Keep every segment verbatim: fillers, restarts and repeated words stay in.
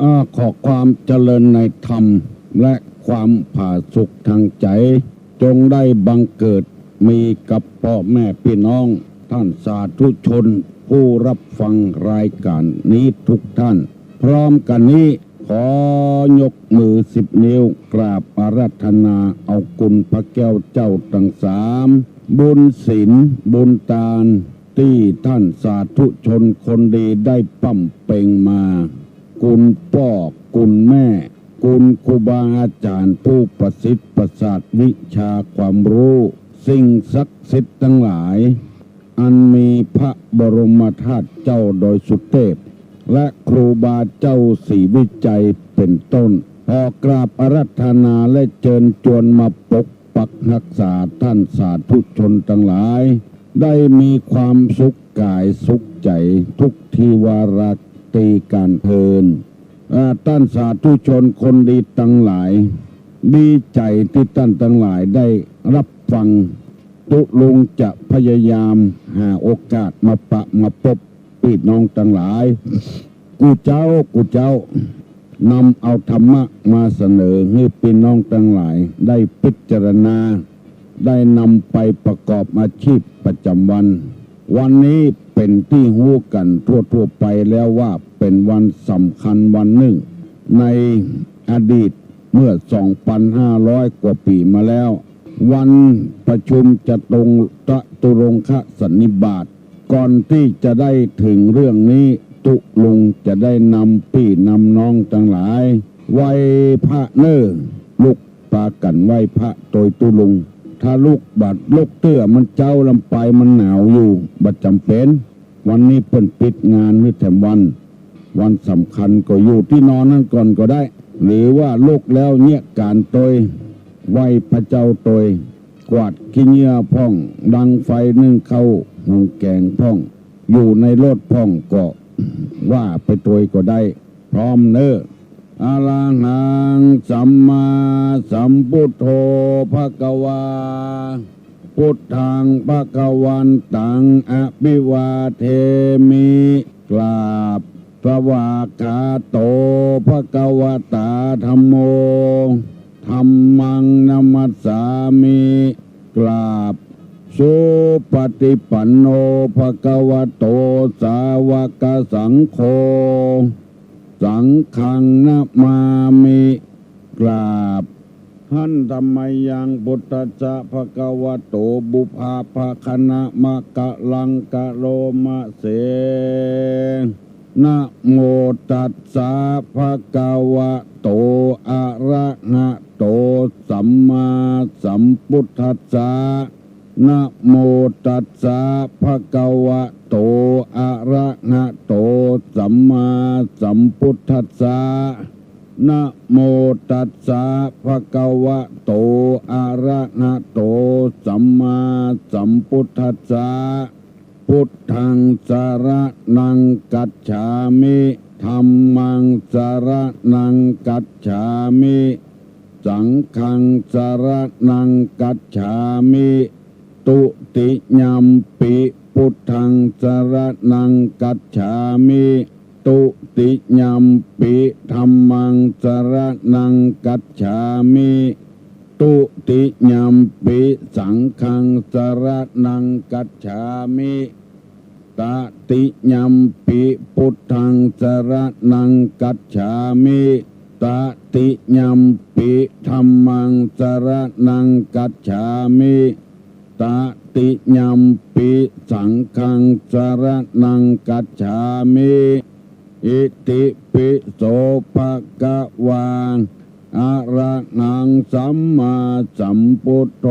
อา ขอความเจริญในธรรม และความผาสุกทางใจ๋ จงได้บังเกิดมีกับป้อแม่ปี้น้อง ต้านสาธุชน ผู้ฮับฟังรายก๋านนี้กู้ต้าน พร้อมกั๋นนี้ ขอยกมือสิบนิ้ว กราบอาราธนาเอากุณพระแก้วเจ้าตังสาม บุญศีล บุญตาน ตี้ต้านสาธุชนคนดีได้ปำเป็งมา กุณป้อ กุณแม่ กุณครูบาอาจ๋ารย์ผู้ประสิทธิ์ประสาทวิชาความฮู้ สิ่งศักดิ์สิทธิ์ตังหลาย อันมีพระบรมธาตุเจ้าดอยสุเตพ และครูบาเจ้าศรีวิชัยเป๋นต้น ขอกราบอาราธนาและเจิญจวนมาปกปักฮักษาต้านสาธุชนตังหลาย ได้มีความสุขก๋ายสุขใจ๋ทุกทีวาระตี้กั๋นเทอญ อา ต้านสาธุชนคนดีตังหลาย ดีใจ๋ตี้ต้านตังหลายได้ฮับฟัง ตุ๊ลุงจะพยายามหาโอกาสมาปะมาปบปี้น้องตังหลาย กู้เจ๊า กู้เจ๊า นำเอาธรรมะมาเสนอหื้อปี้น้องตังหลายได้พิจารณา ได้นำไปประกอบอาชีพประจ๋ำวัน วันนี้เป๋นตี้ฮู้กั๋นทั่วๆ ไปแล้วว่าเป๋นวันสำคัญวันนึ่ง ในอดีตเมื่อสองปันห้าร้อยกว่าปี๋มาแล้ว วันประชุมจตุรง จตุรงคสันนิบาต ก่อนตี้จะได้เถิงเรื่องนี้ ตุ๊ลุงจะได้นำปี้นำน้องตังหลาย ไหว้พระเน่อ ลุกปากั๋นไหว้พระโตยตุ๊ลุง ถ้าลุกบ่ลุกเตื้อมันเจ๊าลำไปมันหนาวอยู่ บ่จ๋ำเป๋น วันนี้เปิ้นปิดงานหื้อแถมวัน วันสำคัญก็อยู่ตี้นอนนั้นก่อนก็ได้ หรือว่าลุกแล้วเยียะก๋านโตย ไหว้พระเจ้าโตย กวาดขี้เหงื่อพ่อง ดังไฟนึ่งข้าวหุงแก๋งพ่อง อยู่ในรถพ่องก็ว่าไปโตยก็ได้ พร้อมเน่อ อะระหังสัมมาสัมพุทโธ ภะคะวา พุทธัง ภะคะวันตัง อะภิวาเทมิ กราบ สวากขาโต ภะคะวะตา ธัมโม ธัมมัง นะมัสสามิ กราบ สุปะฏิปันโน ภะคะวะโต สาวะกะสังโฆ สังฆัง นะมามิ กราบ หันทะมะยัง พุทธัสสะ ภะคะวะโต ปุพพะภะคะนะมะกะลังกะโลมะเส นะโมตัสสะ ภะคะวะโต อะระหะโต สัมมาสัมพุทธัสสะ นะโมตัสสะ ภะคะวะโต อะระหะโต สัมมาสัมพุทธัสสะ นะโมตัสสะ ภะคะวะโต อะระหะโต สัมมาสัมพุทธัสสะ พุทธัง สะระณัง คัจฉามิ ธัมมัง สะระณัง คัจฉามิ สังฆัง สะระณัง คัจฉามิ ตุติยัมปิ พุทธัง สะระณัง คัจฉามิ ตุติยัมปิ ธัมมัง สะระณัง คัจฉามิ ตุติยัมปิ สังฆัง สะระณัง คัจฉามิ ตติยัมปิ พุทธัง สะระณัง คัจฉามิ ตติยัมปิ ธัมมัง สะระณัง คัจฉามิ ตติยัมปิ สังฆัง สะระณัง คัจฉามิ อิติปิโส ภะคะวา อะระหัง สัมมาสัมพุทโธ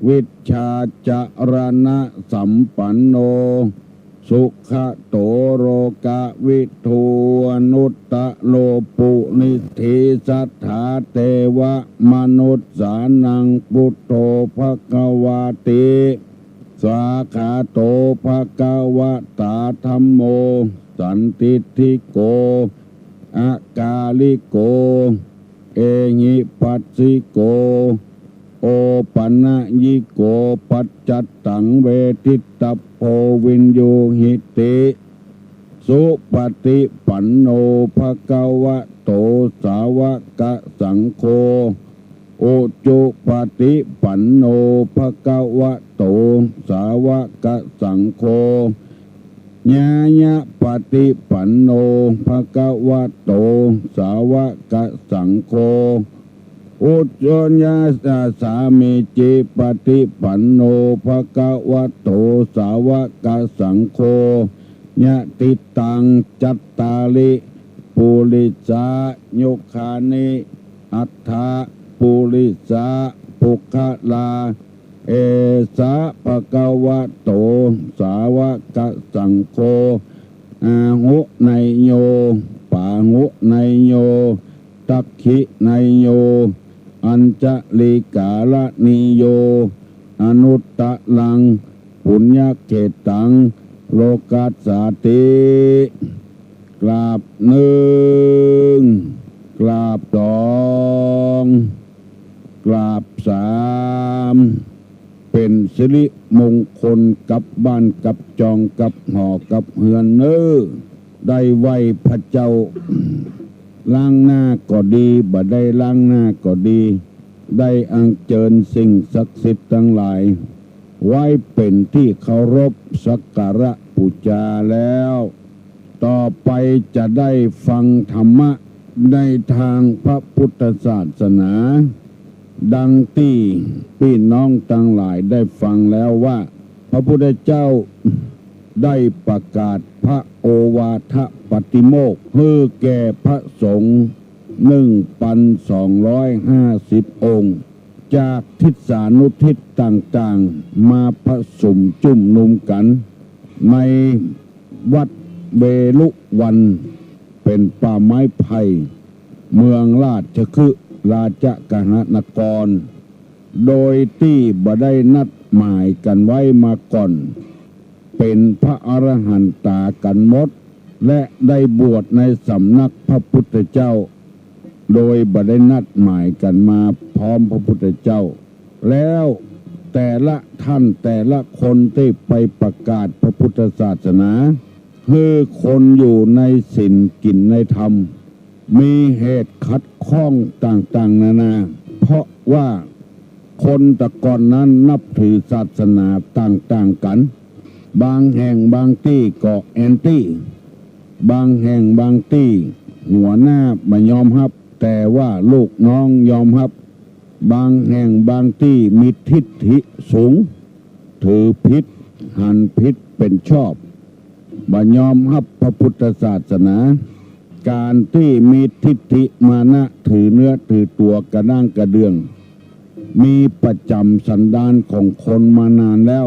วิชชาจะรณะสัมปันโน สุขะโต โลกะวิทู อนุตตะโร ปุริสสีสัตถาเตวะมนุสสานัง พุทโธ ภะคะวาติ สวากขาโต ภะคะวะตา ธัมโม สันทิฏฐิโก อะกาลิโก เอหิปัสสิโก โอปะนะยิโก ปัจจัตตัง เวทิตตัพโพ วินยูหิติ สุปฏิปันโน ภะคะวะโต สาวะกะสังโฆ อุจุปฏิปันโน ภะคะวะโต สาวะกะสังโฆ ญาณะปฏิปันโน ภะคะวะโต สาวะกะสังโฆ อุจุญาสามีจิปฏิปันโน ภะคะวะโต สาวะกะสังโฆ ยะติตัง จัตตาริ ปุริสายุคานิ อัฏฐะ ปุริสา ปุคคลา เอสะ ภะคะวะโต สาวะกะสังโฆ อาหุเนยโย ปาหุเนยโย ทักขิเนยโย อัญชลีกาละนีโย อนุตตะรัง ปุญญเขตตัง โลกัสสาติ กราบนึ่ง กราบสอง กราบสาม เป๋นสิริมงคลกับบ้านกับจองกับหอกับเฮือนเน้อ ได้ไหว้พระเจ้า ล้างหน้าก็ดี บ่ได้ล้างหน้าก็ดี ได้อัญเจิญสิ่งศักดิ์สิทธิ์ตังหลาย ไว้เป๋นตี้เคารพสักการะปู๋จาแล้ว ต่อไปจะได้ฟังธรรมะในตางพระพุทธศาสนา ดังตี้ปี้น้องตังหลายได้ฟังแล้วว่า พระพุทธเจ้าได้ประกาศพระโอวาทปาติโมกข์หื้อแก่พระสงฆ์ นึ่งปันสองร้อยห้าสิบองค์ จากทิศานุทิศต่างๆ มาผสมจุมนุมกั๋น ในวัดเวฬุวัณ เป๋นป่าไม้ไผ่ เมืองราชคฤห์ ราชคหนคร โดยตี้บ่ได้นัดหมายกั๋นไว้มาก่อน เป๋นพระอรหันต๋ากั๋นหมด และได้บวชในสำนักพระพุทธเจ้า โดยบ่ได้นัดหมายกั๋นมาพร้อมพระพุทธเจ้า แล้วแต่ละท่านแต่ละคนตี้ไปประกาศพระพุทธศาสนา หื้อคนอยู่ในศีลกิ๋นในธรรม มีเหตุขัดข้องต่างๆ นานา เพราะว่าคนแต่ก่อนนั้นนับถือศาสนาต่างๆ กั๋น บางแห่งบางตี้ก็แอนตี้ บางแห่งบางตี้หัวหน้าบ่ยอมฮับ แต่ว่าลูกน้องยอมฮับ บางแห่งบางตี้มีทิฐิสูง ถือผิดหันผิดเป๋นชอบ บ่ยอมฮับพระพุทธศาสนา ก๋านตี้มีทิฐิมานะถือเนื้อถือตั๋วกระด้างกระเดื่อง มีประจ๋ำสันดานของคนมานานแล้ว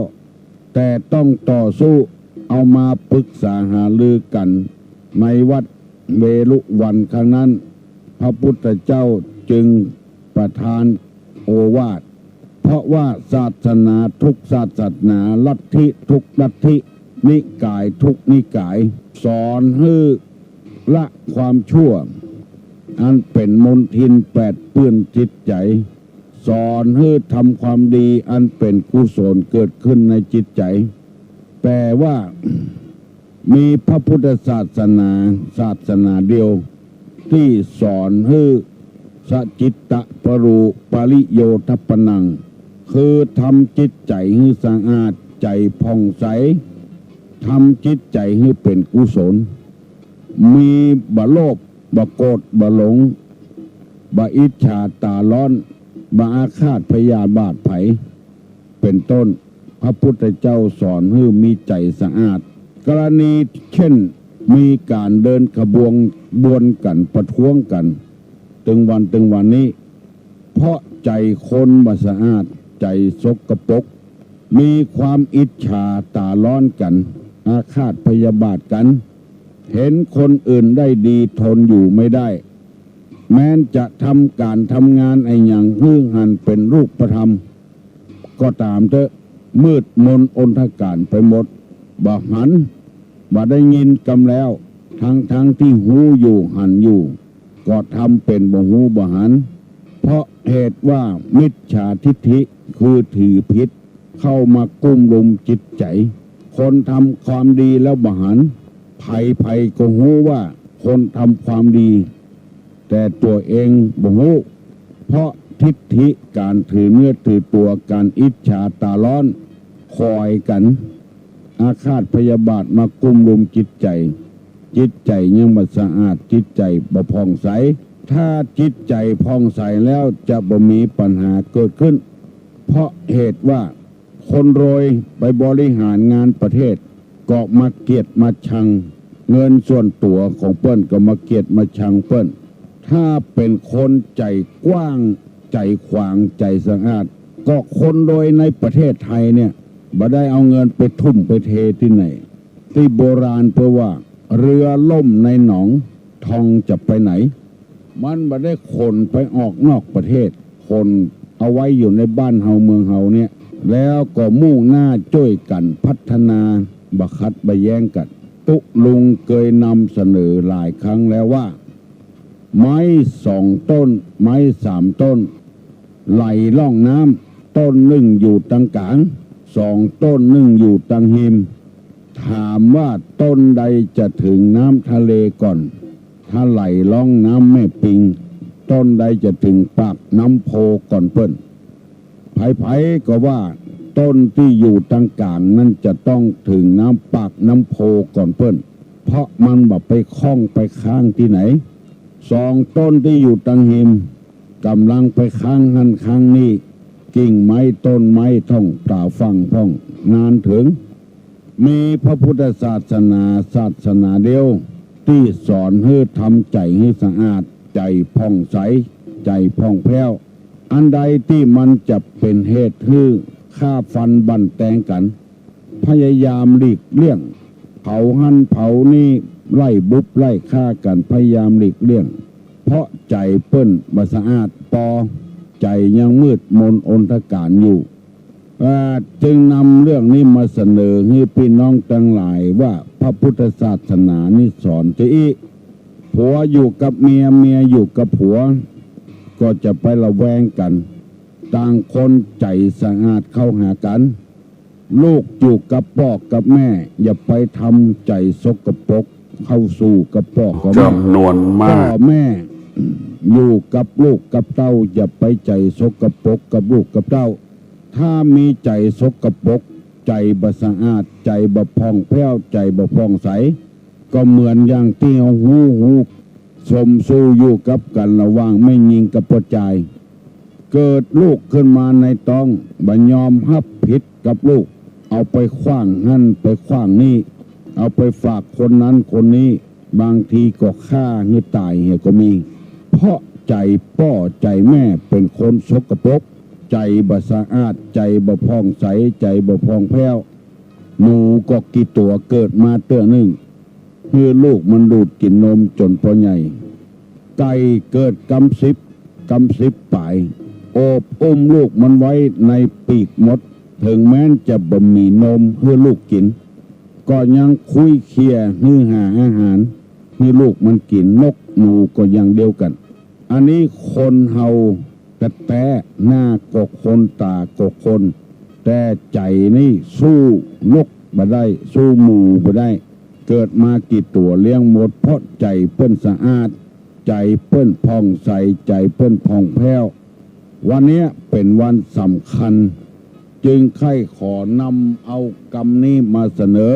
แต่ต้องต่อสู้ เอามาปรึกษาหารือกั๋นในวัดเวฬุวัณครั้งนั้น พระพุทธเจ้าจึงประทานโอวาท เพราะว่าศาสนาทุกศาสนา ลัทธิทุกลัทธิ นิกายทุกนิกาย สอนหื้อละความชั่ว อันเป๋นมลทินแปดเปื้อนจิตใจ๋ สอนหื้อทำความดีอันเป๋นกุศลเกิดขึ้นในจิตใจ๋ แต่ว่า มีพระพุทธศาสนา ศาสนาเดียว ตี้สอนหื้อสะจิตตะปรูปริโยทัปปนัง คือทำจิตใจ๋หื้อสะอาด ใจ๋ผ่องใส ทำจิตใจ๋หื้อเป๋นกุศล มีบ่โลภ บ่โกรธ บ่หลง บ่อิจฉาต๋าร้อน บ่อาฆาตพยาบาทใผ เป๋นต้น พระพุทธเจ้าสอนหื้อมีใจ๋สะอาด กรณีเช่น มีก๋านเดินขบวน บวนกั๋น ประท้วงกั๋น ตึงวัน ตึงวันนี้ เพราะใจ๋คนบ่สะอาด ใจ๋สกปรก มีความอิจฉาต๋าร้อนกั๋น อาฆาตพยาบาทกั๋น เห็นคนอื่นได้ดีทนอยู่ไม่ได้ แม้นจะทำก๋านทำงานอะหยังหื้อหันเป๋นรูปธรรม ก็ต๋ามเต๊อะ มืดมนอนทก๋านไปหมด บ่หัน บ่ได้ยินกำแล้ว ทั้งๆ ตี้ฮู้อยู่หันอยู่ ก็ทำเป๋นบ่ฮู้บ่หัน เพราะเหตุว่ามิจฉาทิฐิ คือถือผิด เข้ามากุ้มลุมจิตใจ๋ คนทำความดีแล้วบ่หัน ใผๆ ก็ฮู้ว่าคนทำความดี แต่ตั๋วเองบ่ฮู้ เพราะทิฐิ ก๋านถือเนื้อถือตั๋ว ก๋านอิจฉาต๋าฮ้อน ขอยกั๋น อาฆาตพยาบาทมากุ้มรุมจิตใจ๋ จิตใจ๋ยังบ่สะอาด จิตใจ๋บ่ผ่องใส ถ้าจิตใจ๋ผ่องใสแล้วจะบ่มีปัญหาเกิดขึ้น เพราะเหตุว่าคนรวยไปบริหารงานประเทศ ก็มาเกลียดมาชัง เงินส่วนตั๋วของเปิ้นก็มาเกลียดมาชังเปิ้น ถ้าเป๋นคนใจ๋กว้าง ใจ๋ขวาง ใจ๋สะอาด ก็คนรวยในประเทศไทยเนี่ย บ่ได้เอาเงินไปทุ่มไปเทตี้ไหน ตี้โบราณเปิ้นว่า เรือล่มในหนอง ทองจะไปไหน มันบ่ได้ขนไปออกนอกประเทศ ขนเอาไว้อยู่ในบ้านเฮาเมืองเฮาเนี่ย แล้วก็มุ่งหน้าจ้วยกั๋นพัฒนา บ่ขัดบ่แย้งกั๋น ตุ๊ลุงเกยนำเสนอหลายครั้งแล้วว่า ไม้สองต้น ไม้สามต้น ไหลล่องน้ำ ต้นนึ่งอยู่ตังก๋าง สองต้นนึ่งอยู่ตังฮิม ถามว่าต้นใดจะเถิงน้ำทะเลก่อน ถ้าไหลล่องน้ำแม่ปิง ต้นใดจะเถิงปากน้ำโพก่อนเปิ้น ใผๆ ก็ว่าต้นตี้อยู่ตังก๋างนั้นจะต้องเถิงน้ำปากน้ำโพก่อนเปิ้น เพราะมันบ่ไปข้องไปค้างตี้ไหน สองต้นตี้อยู่ตังฮิม ก่ำลังไปค้างหั้นค้างนี่ กิ่งไม้ต้นไม้ต้องต๋าฝั่งพ่อง นานเถิง มีพระพุทธศาสนาศาสนาเดียว ตี้สอนหื้อทำใจ๋หื้อสะอาด ใจ๋ผ่องใส ใจ๋ผ่องแผ้ว อันใดตี้มันจะเป๋นเหตุหื้อฆ่าฟันบั่นแตงกั๋น พยายามหลีกเลี่ยง เผาหั้นเผานี่ ไล่บุบไล่ฆ่ากั๋น พยายามหลีกเลี่ยง เพราะใจ๋เปิ้นบ่สะอาดปอ ใจ๋ยังมืดมนอนธการอยู่ อ่า จึงนำเรื่องนี้มาเสนอหื้อปี้น้องตังหลายว่าพระพุทธศาสนานี่สอนจะอี้ ผัวอยู่กับเมีย เมียอยู่กับผัว ก็จะไประแวงกั๋น ต่างคนใจ๋สะอาดเข้าหากั๋น ลูกอยู่กับป้อกับแม่ อย่าไปทำใจ๋สกปรกเข้าสู่กับป้อกับแม่ จำนวนมาก ป้อแม่อยู่กับลูกกับเต้า อย่าไปใจ๋สกปรกกับลูกกับเต้า ถ้ามีใจ๋สกปรก ใจ๋บ่สะอาด ใจ๋บ่ผ่องแผ้ว ใจ๋บ่ผ่องใส ก็เหมือนอย่างตี้เฮาฮู้ๆ สมสู่อยู่กับกั๋นระหว่างแม่ญิงกับป้อจาย เกิดลูกขึ้นมาในต๊อง บ่ยอมฮับผิดกับลูก เอาไปขว้างหั้นไปขว้างนี่ เอาไปฝากคนนั้นคนนี้ บางทีก็ฆ่าหื้อต๋ายเหียก็มี เพราะใจ๋ป้อใจ๋แม่เป๋นคนสกปรก ใจ๋บ่สะอาด ใจ๋บ่ผ่องใส ใจ๋บ่ผ่องแผ้ว หนูก็กี่ตั๋วเกิดมาเตื้อนึ่ง หื้อลูกมันดูดกิ๋นนมจ๋นปอใหญ่ ไก่เกิดกำสิบ กำสิบป๋าย โอบอุ้มลูกมันไว้ในปีกมด เถิงแม้นจะบ่มีนมหื้อลูกกิ๋น ก็ยังคุ้ยเคียหื้อหาอาหารหื้อลูกมันกิ๋น นกหนูก็อย่างเดียวกั๋น อันนี้คนเฮาแต๊ๆ หน้าก็คน ต๋าก็คน แต่ใจ๋นี่สู้นกบ่ได้ สู้หมูบ่ได้ เกิดมากี่ตั๋วเลี้ยงหมด เพราะใจ๋เปิ้นสะอาด ใจ๋เปิ้นผ่องใส ใจ๋เปิ้นผ่องแผ้ว วันเนี้ยเป๋นวันสำคัญ จึงใค่ขอนำเอากำนี้มาเสนอ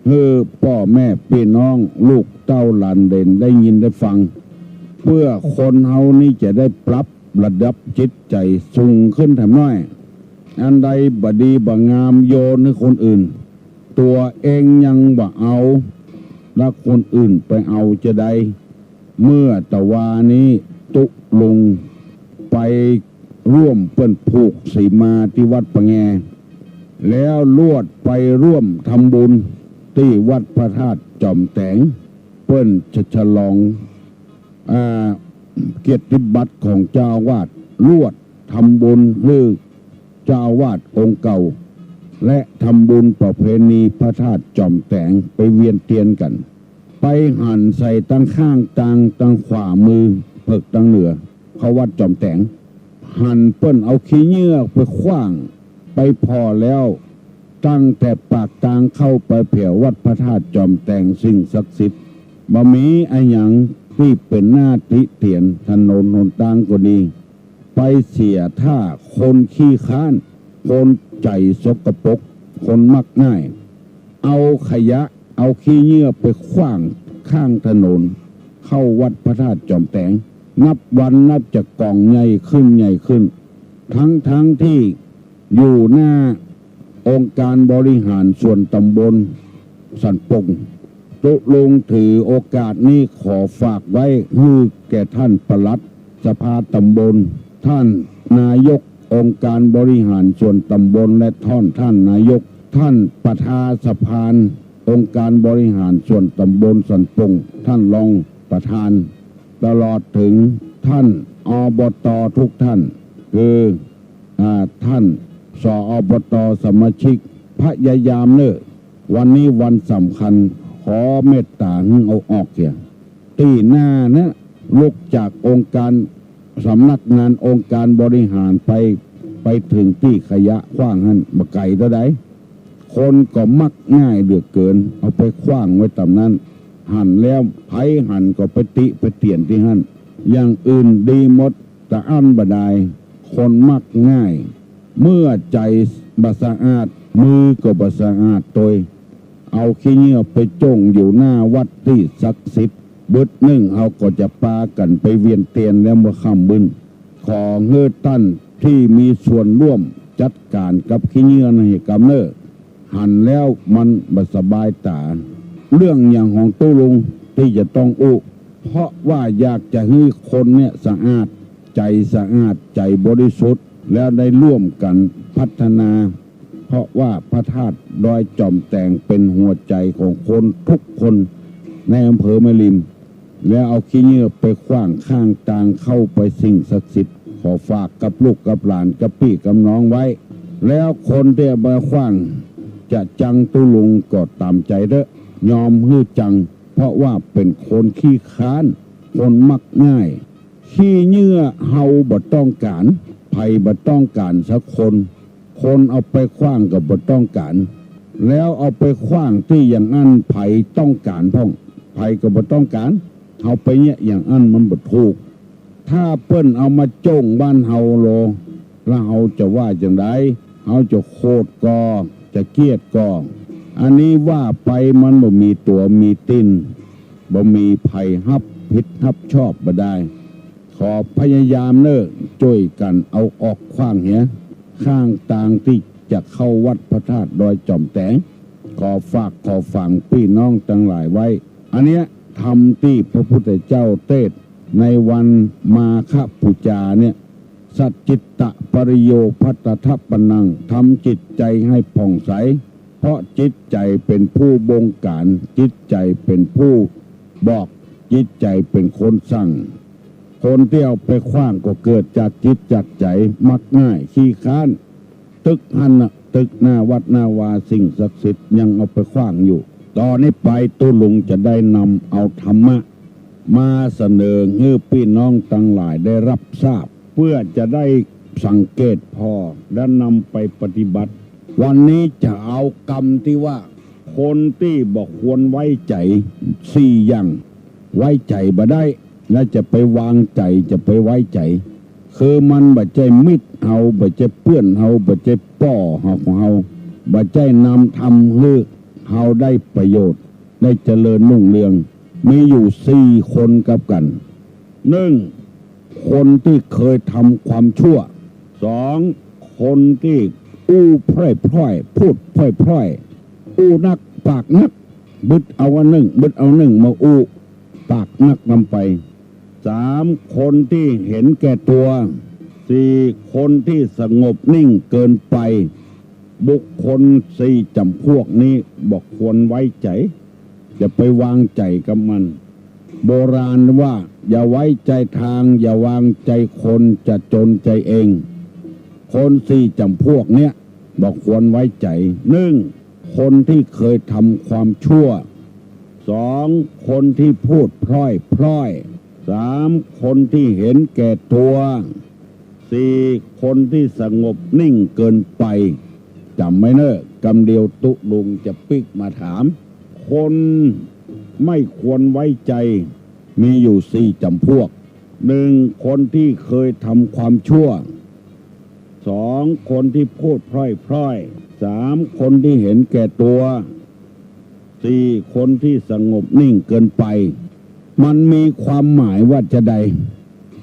หื้อป้อแม่ปี้น้อง ลูกเต้าหลานเหลนได้ยินได้ฟัง เปื้อคนเฮานี่จะได้ปรับระดับจิตใจ๋สูงขึ้นแถมน้อย อันใดบ่ดีบ่งามโยนหื้อคนอื่น ตั๋วเองยังบ่เอา แล้วคนอื่นไปเอาจาใด เมื่อตะวานี้ตุ๊ลุงไปร่วมเปิ้นผูกสีมาตี้วัดป่าแง แล้วลวดไปร่วมทำบุญตี้วัดพระธาตุจอมแต๋ง เปิ้นจะฉลอง อ่า เกียรติบัตรของเจ้าอาวาส ลวดทำบุญหื้อเจ้าอาวาสองค์เก่า และทำบุญประเพณีพระธาตุจอมแต๋ง ไปเวียนเตียนกั๋น ไปหันใส่ตังข้างตาง ตังขวามือเผิกตังเหนือ เข้าวัดจอมแต๋ง หันเปิ้นเอาขี้เยื่อไปขว้าง ไปผ่อแล้ว ตั้งแต่ปากตางเข้าไปแผววัดพระธาตุจอมแตง สิ่งศักดิ์สิทธิ์ บ่มีอะหยังตี้เป๋นหน้าติเตียน ถนนหนตางก็ดี ไปเสียถ้าคนขี้คร้าน คนใจ๋สกปรก คนมักง่าย เอาขยะ เอาขี้เยื่อไปขว้างข้างถนน เข้าวัดพระธาตุจอมแตง นับวันนับจะก่องใหญ่ขึ้นใหญ่ขึ้น ทั้งๆ ตี้อยู่หน้าองค์การบริหารส่วนตำบลสันป่ง ตุ๊ลุงถือโอกาสนี้ขอฝากไว้หื้อแก่ท่านปลัดสภาตำบล ท่านนายกองค์การบริหารส่วนตำบล และท่าน ท่านนายก ท่านประธานสภาองค์การบริหารส่วนตำบลสันป่ง ท่านรองประธาน ตลอดถึงท่าน อบต ทุกท่าน คือ อ่า ท่าน ส อบต สมาชิก พยายามเน่อ วันนี้วันสำคัญ ขอเมตต๋าหื้อเอาออกเหีย ตี้หน้านะ ลุกจากองค์การ สำนักงานองค์การบริหารไป ไปเถิงตี้ขยะขว้างหั้น บ่ไก๋เต้าใด คนก็มักง่ายเหลือเกิน เอาไปขว้างไว้ต๋ามนั้น หันแล้วใผหันก็ไปติไปเตียนตี้หั้น อย่างอื่นดีหมด ตะอั้นบ่ดาย คนมักง่าย เมื่อใจ๋บ่สะอาด มือก็บ่สะอาดตวย เอาขี้เยื่อไปจ้งอยู่หน้าวัดตี้ศักดิ์สิทธิ์ บึดนึ่งเฮาก็จะปากั๋นไปเวียนเตียนแล้วเมื่อค่ำมืด ขอหื้อต้านตี้มีส่วนร่วมจัดก๋านกับขี้เยื่อนั้นหื้อกำเน่อ หันแล้วมันบ่สบายต๋า เรื่องหยังของตุ๊ลุงตี้จะต้องอู้ เพราะว่าอยากจะหื้อคนเนี่ยสะอาด ใจ๋สะอาด ใจ๋บริสุทธิ์ แล้วได้ร่วมกั๋นพัฒนา เพราะว่าพระธาตุดอยจอมแตงเป๋นหัวใจ๋ของคนทุกคนในอำเภอแม่ริม แล้วเอาขี้เยื่อไปขว้างข้างตางเข้าไปสิ่งศักดิ์สิทธิ์ ขอฝากกับลูกกับหลานกับปี้กับน้องไว้ แล้วคนตี้เอาไปขว้างจะจังตุ๊ลุงก็ต๋ามใจ๋เต๊อะ ยอมหื้อจัง เพราะว่าเป๋นคนขี้คร้าน คนมักง่าย ขี้เยื่อเฮาบ่ต้องก๋าน ใผบ่ต้องก๋านสักคน คนเอาไปขว้างก็บ่ต้องก๋าน แล้วเอาไปขว้างตี้อย่างอั้น ใผต้องก๋านพ่อง ใผก็บ่ต้องก๋าน เฮาไปเยียะอย่างอั้นมันบ่ถูก ถ้าเปิ้นเอามาจ้งบ้านเฮาโล แล้วเฮาจะว่าจั่งใด เฮาจะโขดก่อ จะเกลียดก่อ อันนี้ว่าไปมันบ่มีตั๋วมีตี๋น บ่มีใผฮับผิดฮับชอบบ่ดาย ขอพยายามเน่อ จ้วยกั๋นเอาออกขว้างเหีย ข้างตางตี้จะเข้าวัดพระธาตุดอยจอมแตง ขอฝากขอฝังปี้น้องตังหลายไว้ อันเนี้ยธรรมตี้พระพุทธเจ้าเตสน์ในวันมาฆบูชาเนี่ย สัจจิตตะปริโยปัฏฐัปปะนัง ทำจิตใจ๋หื้อผ่องใส เพราะจิตใจ๋เป๋นผู้บงก๋าน จิตใจ๋เป๋นผู้บอก จิตใจ๋เป๋นคนสั่ง คนตี้เอาไปขว้างก็เกิดจากจิตจากใจ๋มักง่ายขี้คร้าน ตึกหั้นน่ะ ตึกหน้าวัดหน้าวาสิ่งศักดิ์สิทธิ์ยังเอาไปขว้างอยู่ ต่อนี้ไปตุ๊ลุงจะได้นำเอาธรรมะมาเสนอหื้อปี้น้องตังหลายได้ฮับทราบ เปื้อจะได้สังเกตผ่อและนำไปปฏิบัติ วันนี้จะเอากำตี้ว่า คนตี้บ่ควรไว้ใจ๋ สี่อย่าง ไว้ใจ๋บ่ได้ แล้วจะไปวางใจ๋ จะไปไว้ใจ๋ คือมันบ่ใจ้มิตรเฮา บ่ใจ้เปื้อนเฮา บ่ใจ้ป้อเฮาของเฮา บ่ใจ้นำทำหื้อเฮาได้ประโยชน์ ได้เจริญรุ่งเรือง มีอยู่สี่คนกับกั๋น นึ่ง คนตี้เคยทำความชั่ว สอง คนตี้อู้พร่อยๆ พูดพร่อยๆ อู้นักปากนัก บึดเอาอันนึ่ง บึดเอานึ่งมาอู้ ปากนักนำไป สาม คนตี้เห็นแก่ตั๋ว สี่ คนตี้สงบนิ่งเกินไป บุคคลสี่จ๋ำพวกนี้บ่ควรไว้ใจ๋ อย่าไปวางใจ๋กับมัน โบราณว่า อย่าไว้ใจ๋ทาง อย่าวางใจ๋คน จะจนใจ๋เอง คนสี่จ๋ำพวกเนี้ยบ่ควรไว้ใจ๋ นึ่ง คนตี้เคยทำความชั่ว สอง คนตี้พูดพร่อยๆ สาม คนตี้เห็นแก่ตั๋ว สี่ คนตี้สงบนิ่งเกินไป จ๋ำไว้เน่อ กำเดียวตุ๊ลุงจะปิ๊กมาถาม คนไม่ควรไว้ใจ๋มีอยู่สี่จ๋ำพวก นึ่ง คนตี้เกยทำความชั่ว สอง คนตี้พูดพร่อยๆ สาม คนตี้เห็นแก่ตั๋ว สี่ คนตี้สงบนิ่งเกินไป มันมีความหมายว่าจาใด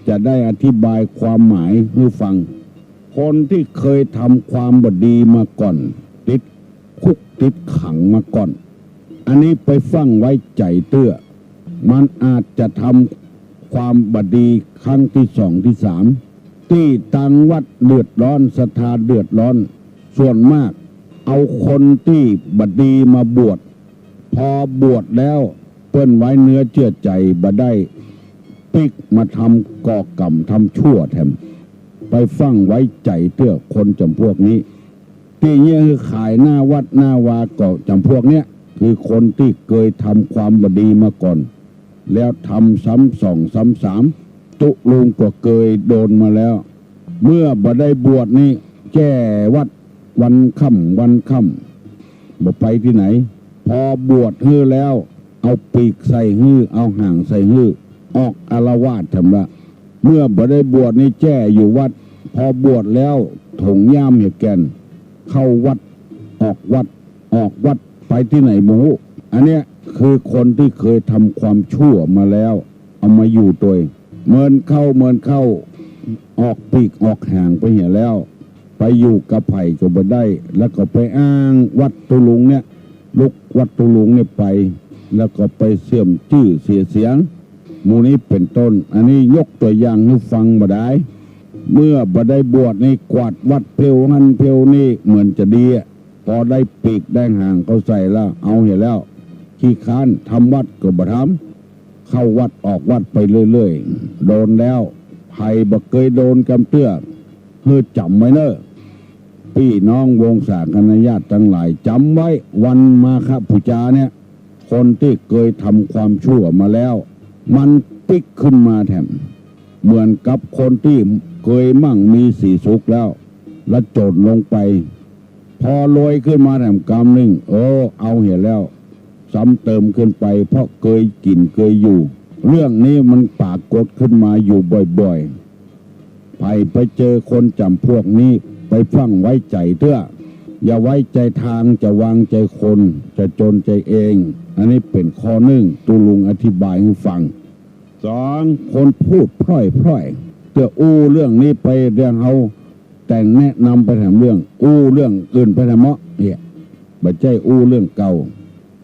จะได้อธิบายความหมายหื้อฟัง คนตี้เกยทำความบ่ดีมาก่อน ติดคุกติดขังมาก่อน อันนี้ไปฟั่งไว้ใจ๋เตื้อ มันอาจจะทำความบ่ดีครั้งตี้สองตี้สาม ตี้ตังวัดเดือดร้อน ศรัทธาเดือดร้อน ส่วนมากเอาคนตี้บ่ดีมาบวช พอบวชแล้วเปิ้นไว้เนื้อเจื้อใจ๋บ่ได้ ปิ๊กมาทำก่อกรรมทำชั่วแถม ไปฟั่งไว้ใจ๋เตื้อคนจ๋ำพวกนี้ ตี้เยียะหื้อขายหน้าวัดหน้าวาก็จ๋ำพวกเนี้ย คือคนตี้เกยทำความบ่ดีมาก่อน แล้วทำซ้ำสองซ้ำสาม ตุ๊ลุงก็เกยโดนมาแล้ว เมื่อบ่ได้บวชนี่แจ้วัดวันค่ำวันค่ำ บ่ไปตี้ไหน พอบวชหื้อแล้ว เอาปีกใส่หื้อ เอาห่างใส่หื้อ ออกอาละวาดแถมละ เมื่อบ่ได้บวชนี่แจ้อยู่วัด พอบวชแล้วถงย่ามเหียแก่น เข้าวัดออกวัด ออกวัดไปตี้ไหนบ่ฮู้ อันเนี้ยคือคนตี้เกยทำความชั่วมาแล้ว เอามาอยู่ตวย เมินเข้าเมินเข้า ออกปีกออกห่างไปเหียแล้ว ไปอยู่กับใผก็บ่ได้ แล้วก็ไปอ้างวัดตุ๊ลุงเนี่ย ลุกวัดตุ๊ลุงเนี่ยไป แล้วก็ไปเสื่อมจื้อเสียเสียง หมู่นี้เป๋นต้น อันนี้ยกตั๋วอย่างหื้อฟังบ่ดาย เมื่อบ่ได้บวชนี่กวาดวัดเผียวหั้นเผียวนี่เหมือนจะดีอะ พอได้ปีกได้ห่างเข้าใส่แล้ว เอาเหียแล้ว ขี้คร้าน ทำวัดก็บ่ทำ เข้าวัดออกวัดไปเรื่อยๆ โดนแล้ว ใผบ่เกยโดนกำเตื้อ หื้อจ๋ำไว้เน่อ ปี้น้องวงศาคณะญาติตังหลาย จ๋ำไว้ วันมาฆบูจาเนี่ย คนตี้เกยทำความชั่วมาแล้ว มันปิ๊กขึ้นมาแถม เหมือนกับคนตี้เกยมั่งมีสีสุขแล้ว ละโจรลงไป พอรวยขึ้นมาแถมกำนึ่ง เออ เอาเหียแล้ว ซ้ำเติมขึ้นไป เพราะเกยกิ๋นเกยอยู่ เรื่องนี้มันปรากฏขึ้นมาอยู่บ่อยๆ ใผไปเจอคนจ๋ำพวกนี้ ไปฟั่งไว้ใจ๋เตื้อ อย่าไว้ใจ๋ตาง จะวางใจ๋คน จะจนใจ๋เอง อันนี้เป๋นข้อนึ่ง ตุ๊ลุงอธิบายหื้อฟัง สอง คนพูดพร่อยๆ เตื้ออู้เรื่องนี้ไป เดี๋ยวเฮาแต่งแนะนำไปแถมเรื่อง อู้เรื่องอื่นไปแถมเมาะ เนี่ย บ่ใจ้อู้เรื่องเก่า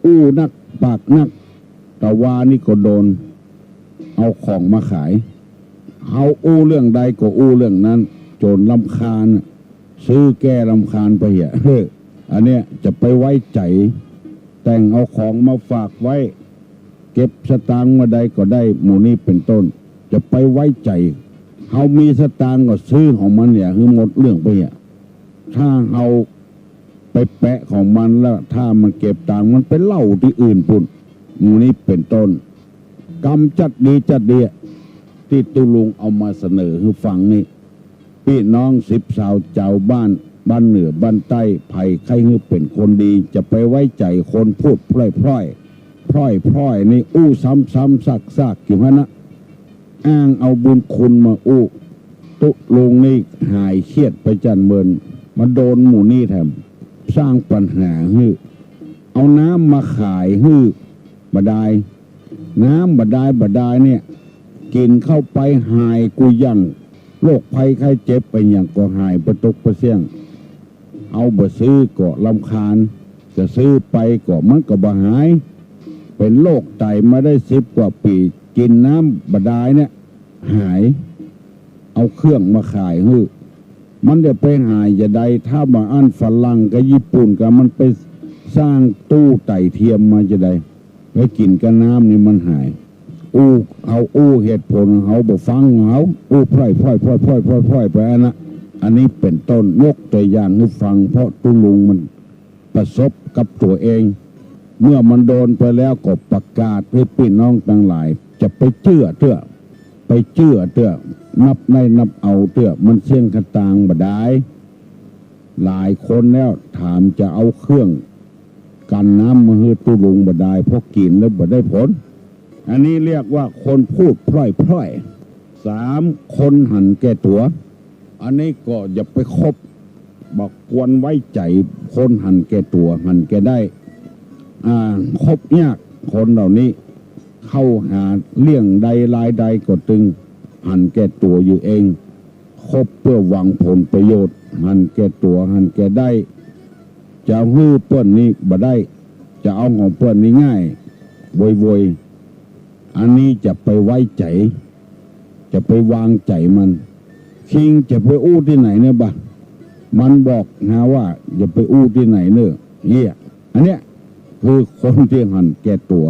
อู้นักปากนัก ตะวานี่ก็โดน เอาของมาขาย เฮาอู้เรื่องใดก็อู้เรื่องนั้น โจรรำคาญ ซื้อแก้รำคาญไปเหีย เฮ้อ อันเนี้ยจะไปไว้ใจ๋ แต่งเอาของมาฝากไว้ เก็บสตางค์บ่าใดก็ได้ หมู่นี้เป๋นต้น จะไปไว้ใจ๋ เฮามีสตางค์ก็ซื้อของมันเหีย หื้อหมดเรื่องไปเหีย ถ้าเฮาไปแปะของมันแล้ว ถ้ามันเก็บตังค์มันไปเล่าตี้อื่นปู้น หมู่นี้เป๋นต้น กำจัดดีจัดดี ตี้ตุ๊ลุงเอามาเสนอหื้อฟังนี่ ปี้น้องสิบสาวจาวบ้าน บ้านเหนือบ้านใต้ ใผใค่หื้อเป๋นคนดี จะไปไว้ใจ๋คนพูดพร่อยๆ พร่อยๆ นี่ อู้ซ้ำๆ ซากๆ อยู่หั้นนะ อ้างเอาบุญคุณมาอู้ ตุ๊ลุงนี่หายเครียดไปจั้นเมิน มาโดนหมู่นี้แถม สร้างปัญหาหื้อ เอาน้ำมาขายหื้อ บ่าดาย น้ำบ่าดาย บ่าดายเนี่ย กิ๋นเข้าไปหายกู้อย่าง โรคภัยไข้เจ็บไปหยังก็หายไปตกไปเสี้ยง เฮาบ่ซื้อก็รำคาญ จะซื้อไปก็มันก็บ่หาย เป๋นโรคไตมาได้สิบกว่าปี๋ กิ๋นน้ำบ่าดายเนี่ย หาย เอาเครื่องมาขายหื้อ มันจะไปหายจาใด ถ้าบ่อั้นฝรั่งกับญี่ปุ่นกา มันไปสร้างตู้ไตเทียมมาจาใด ไปกิ๋นกับน้ำนี่มันหาย อู้ เฮาอู้เหตุผลของเฮา บ่ฟังเฮา อู้พร่อยๆ พร่อยๆ พร่อยๆ ไปอันนะ อันนี้เป๋นต้น ยกตั๋วอย่างหื้อฟัง เพราะตุ๊ลุงมันประสบกับตั๋วเอง เมื่อมันโดนไปแล้วก็ประกาศหื้อปี้น้องตังหลาย จะไปเจื้อเตื้อ ไปเจื้อเตื้อ นับได้นับเอาเตื้อ มันเสี้ยงกะตางบ่าดาย หลายคนแล้ว ถามจะเอาเครื่องกั๋นน้ำมาหื้อตุ๊ลุงบ่ดาย เพราะกิ๋นแล้วบ่ได้ผล อันนี้เรียกว่าคนพูดพล่อยๆ สาม คนหันแก่ตั๋ว อันนี้ก็อย่าไปคบ บ่ควรไว้ใจ๋คนหันแก่ตั๋ว หันแก่ได้ อ่า คบยากคนเหล่านี้ เข้าหาเลี้ยงใดรายใดก็ตึง หันแก่ตั๋วอยู่เอง คบเปื้อหวังผลประโยชน์ หันแก่ตั๋ว หันแก่ได้ จะหื้อเปิ้นนี่บ่ได้ จะเอาของเปิ้นนี่ง่าย โวยๆ อันนี้จะไปไว้ใจ๋ จะไปวางใจ๋มัน คิงจะไปอู้ตี้ไหนเนี่ยบ่ะ มันบอกหาว่าอย่าไปอู้ตี้ไหนเน่อ เหีย อันเนี้ยคือคนตี้หันแก่ตั๋ว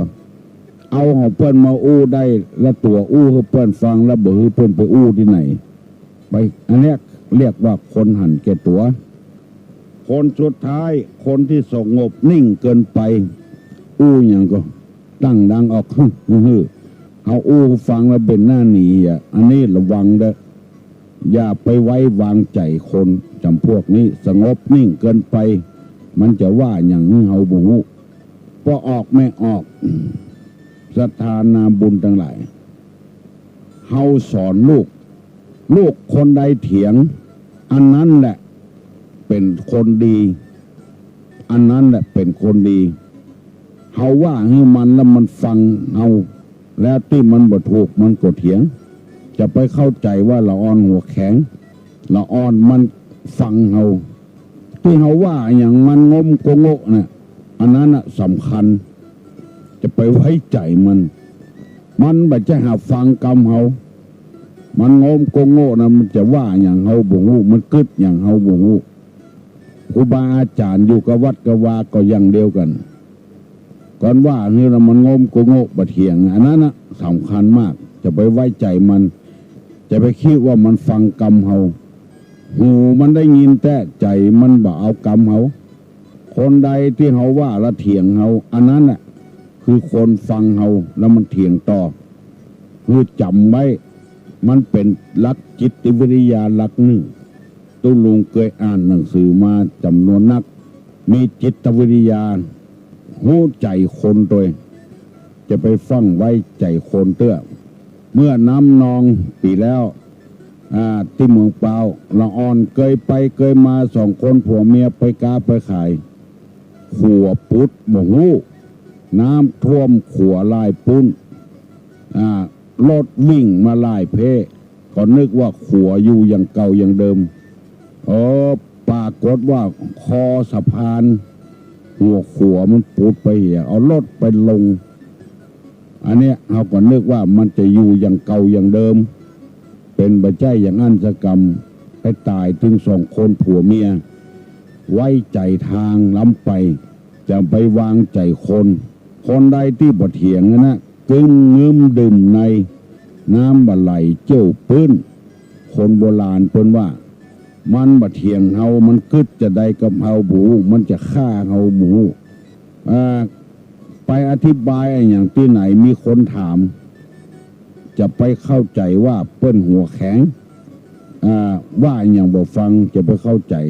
เอาของเปิ้นมาอู้ได้ละตั๋ว อู้หื้อเปิ้นฟังแล้วบ่หื้อเปิ้นไปอู้ตี้ไหน ไป อันเนี้ยเรียกว่าคนหันแก่ตั๋ว คนสุดท้าย คนตี้สงบนิ่งเกินไป อู้หยังก็ดังๆ ออก เฮาอู้ฟังแล้วเบนหน้าหนีอะ อันนี้ระวังเด้อ อย่าไปไว้วางใจ๋คนจ๋ำพวกนี้ สงบนิ่งเกินไป มันจะว่าหยังหื้อเฮาบ่ฮู้ ป้อออกแม่ออก ศรัทธานาบุญตังหลาย เฮาสอนลูก ลูกคนใดเถียง อันนั้นแหละเป๋นคนดี อันนั้นแหละเป๋นคนดี เฮาว่าหื้อมันแล้วมันฟังเฮา แล้วตี้มันบ่ถูกมันก็เถียง จะไปเข้าใจ๋ว่าละอ่อนหัวแข็ง ละอ่อนมันฟังเฮา ตี้เฮาว่าหยังมันงมโกโง่เนี่ย อันนั้นน่ะสำคัญ จะไปไว้ใจ๋มัน มันบ่ใจ้หาฟังกำเฮา มันงมโกโง่นะ มันจะว่าหยังเฮาบ่ฮู้ มันกึ๊ดหยังเฮาบ่ฮู้ ครูบาอาจ๋ารย์อยู่กับวัดกับวาก็อย่างเดียวกั๋น ก่อนว่าหื้อนะมันงมโกโง่บ่เถียง อันนั้นน่ะสำคัญมาก จะไปไว้ใจ๋มัน จะไปกึ๊ดว่ามันฟังกำเฮา หูมันได้ยินแต๊ ใจ๋มันบ่เอากำเฮา คนใดตี้เฮาว่าละเถียงเฮา อันนั้นแหละคือคนฟังเฮา แล้วมันเถียงต่อ หื้อจ๋ำไว้ มันเป๋นหลักจิตวิทยาหลักนึ่ง ตุ๊ลุงเกยอ่านหนังสือมาจ๋ำนวนนัก มีจิตวิทยา ฮู้ใจ๋คนตวย จะไปฟั่งไว้ใจ๋คนเตื้อ เมื่อน้ำนองปี๋แล้ว อ่า ตี้เมืองปาว ละอ่อนเกยไปเกยมาสองคนผัวเมียไปก๊าไปขาย ขัวปุดบ่ฮู้ น้ำท่วมขัวหลายปุ้น อ่า รถวิ่งมาหลายเพ่ ก็นึกว่าขัวอยู่อย่างเก่าอย่างเดิม เออ ปรากฏว่าคอสะพาน หัวขัวมันปุดไปเหีย เอารถไปลง อันเนี้ยเฮาก็นึกว่ามันจะอยู่อย่างเก่าอย่างเดิม เป๋นบ่ใจ้อย่างอั้นสักกำ ไปต๋ายตึงสองคนผัวเมีย ไว้ใจ๋ตางล้ำไป จะไปวางใจ๋คน คนใดตี้บ่เถียงนะ กึ๊มงึ้มดื่มใน น้ำบ่ไหลเจิ่วปื๊น คนโบราณเปิ้นว่า มันบ่เถียงเฮา มันกึ๊ดจะใดกับเฮาบ่ฮู้ มันจะฆ่าเฮาบ่ฮู้ อ่า ไปอธิบายอะหยังตี้ไหน มีคนถาม จะไปเข้าใจ๋ว่าเปิ้นหัวแข็ง อ่า ว่าอะหยังบ่ฟัง จะไปเข้าใจ๋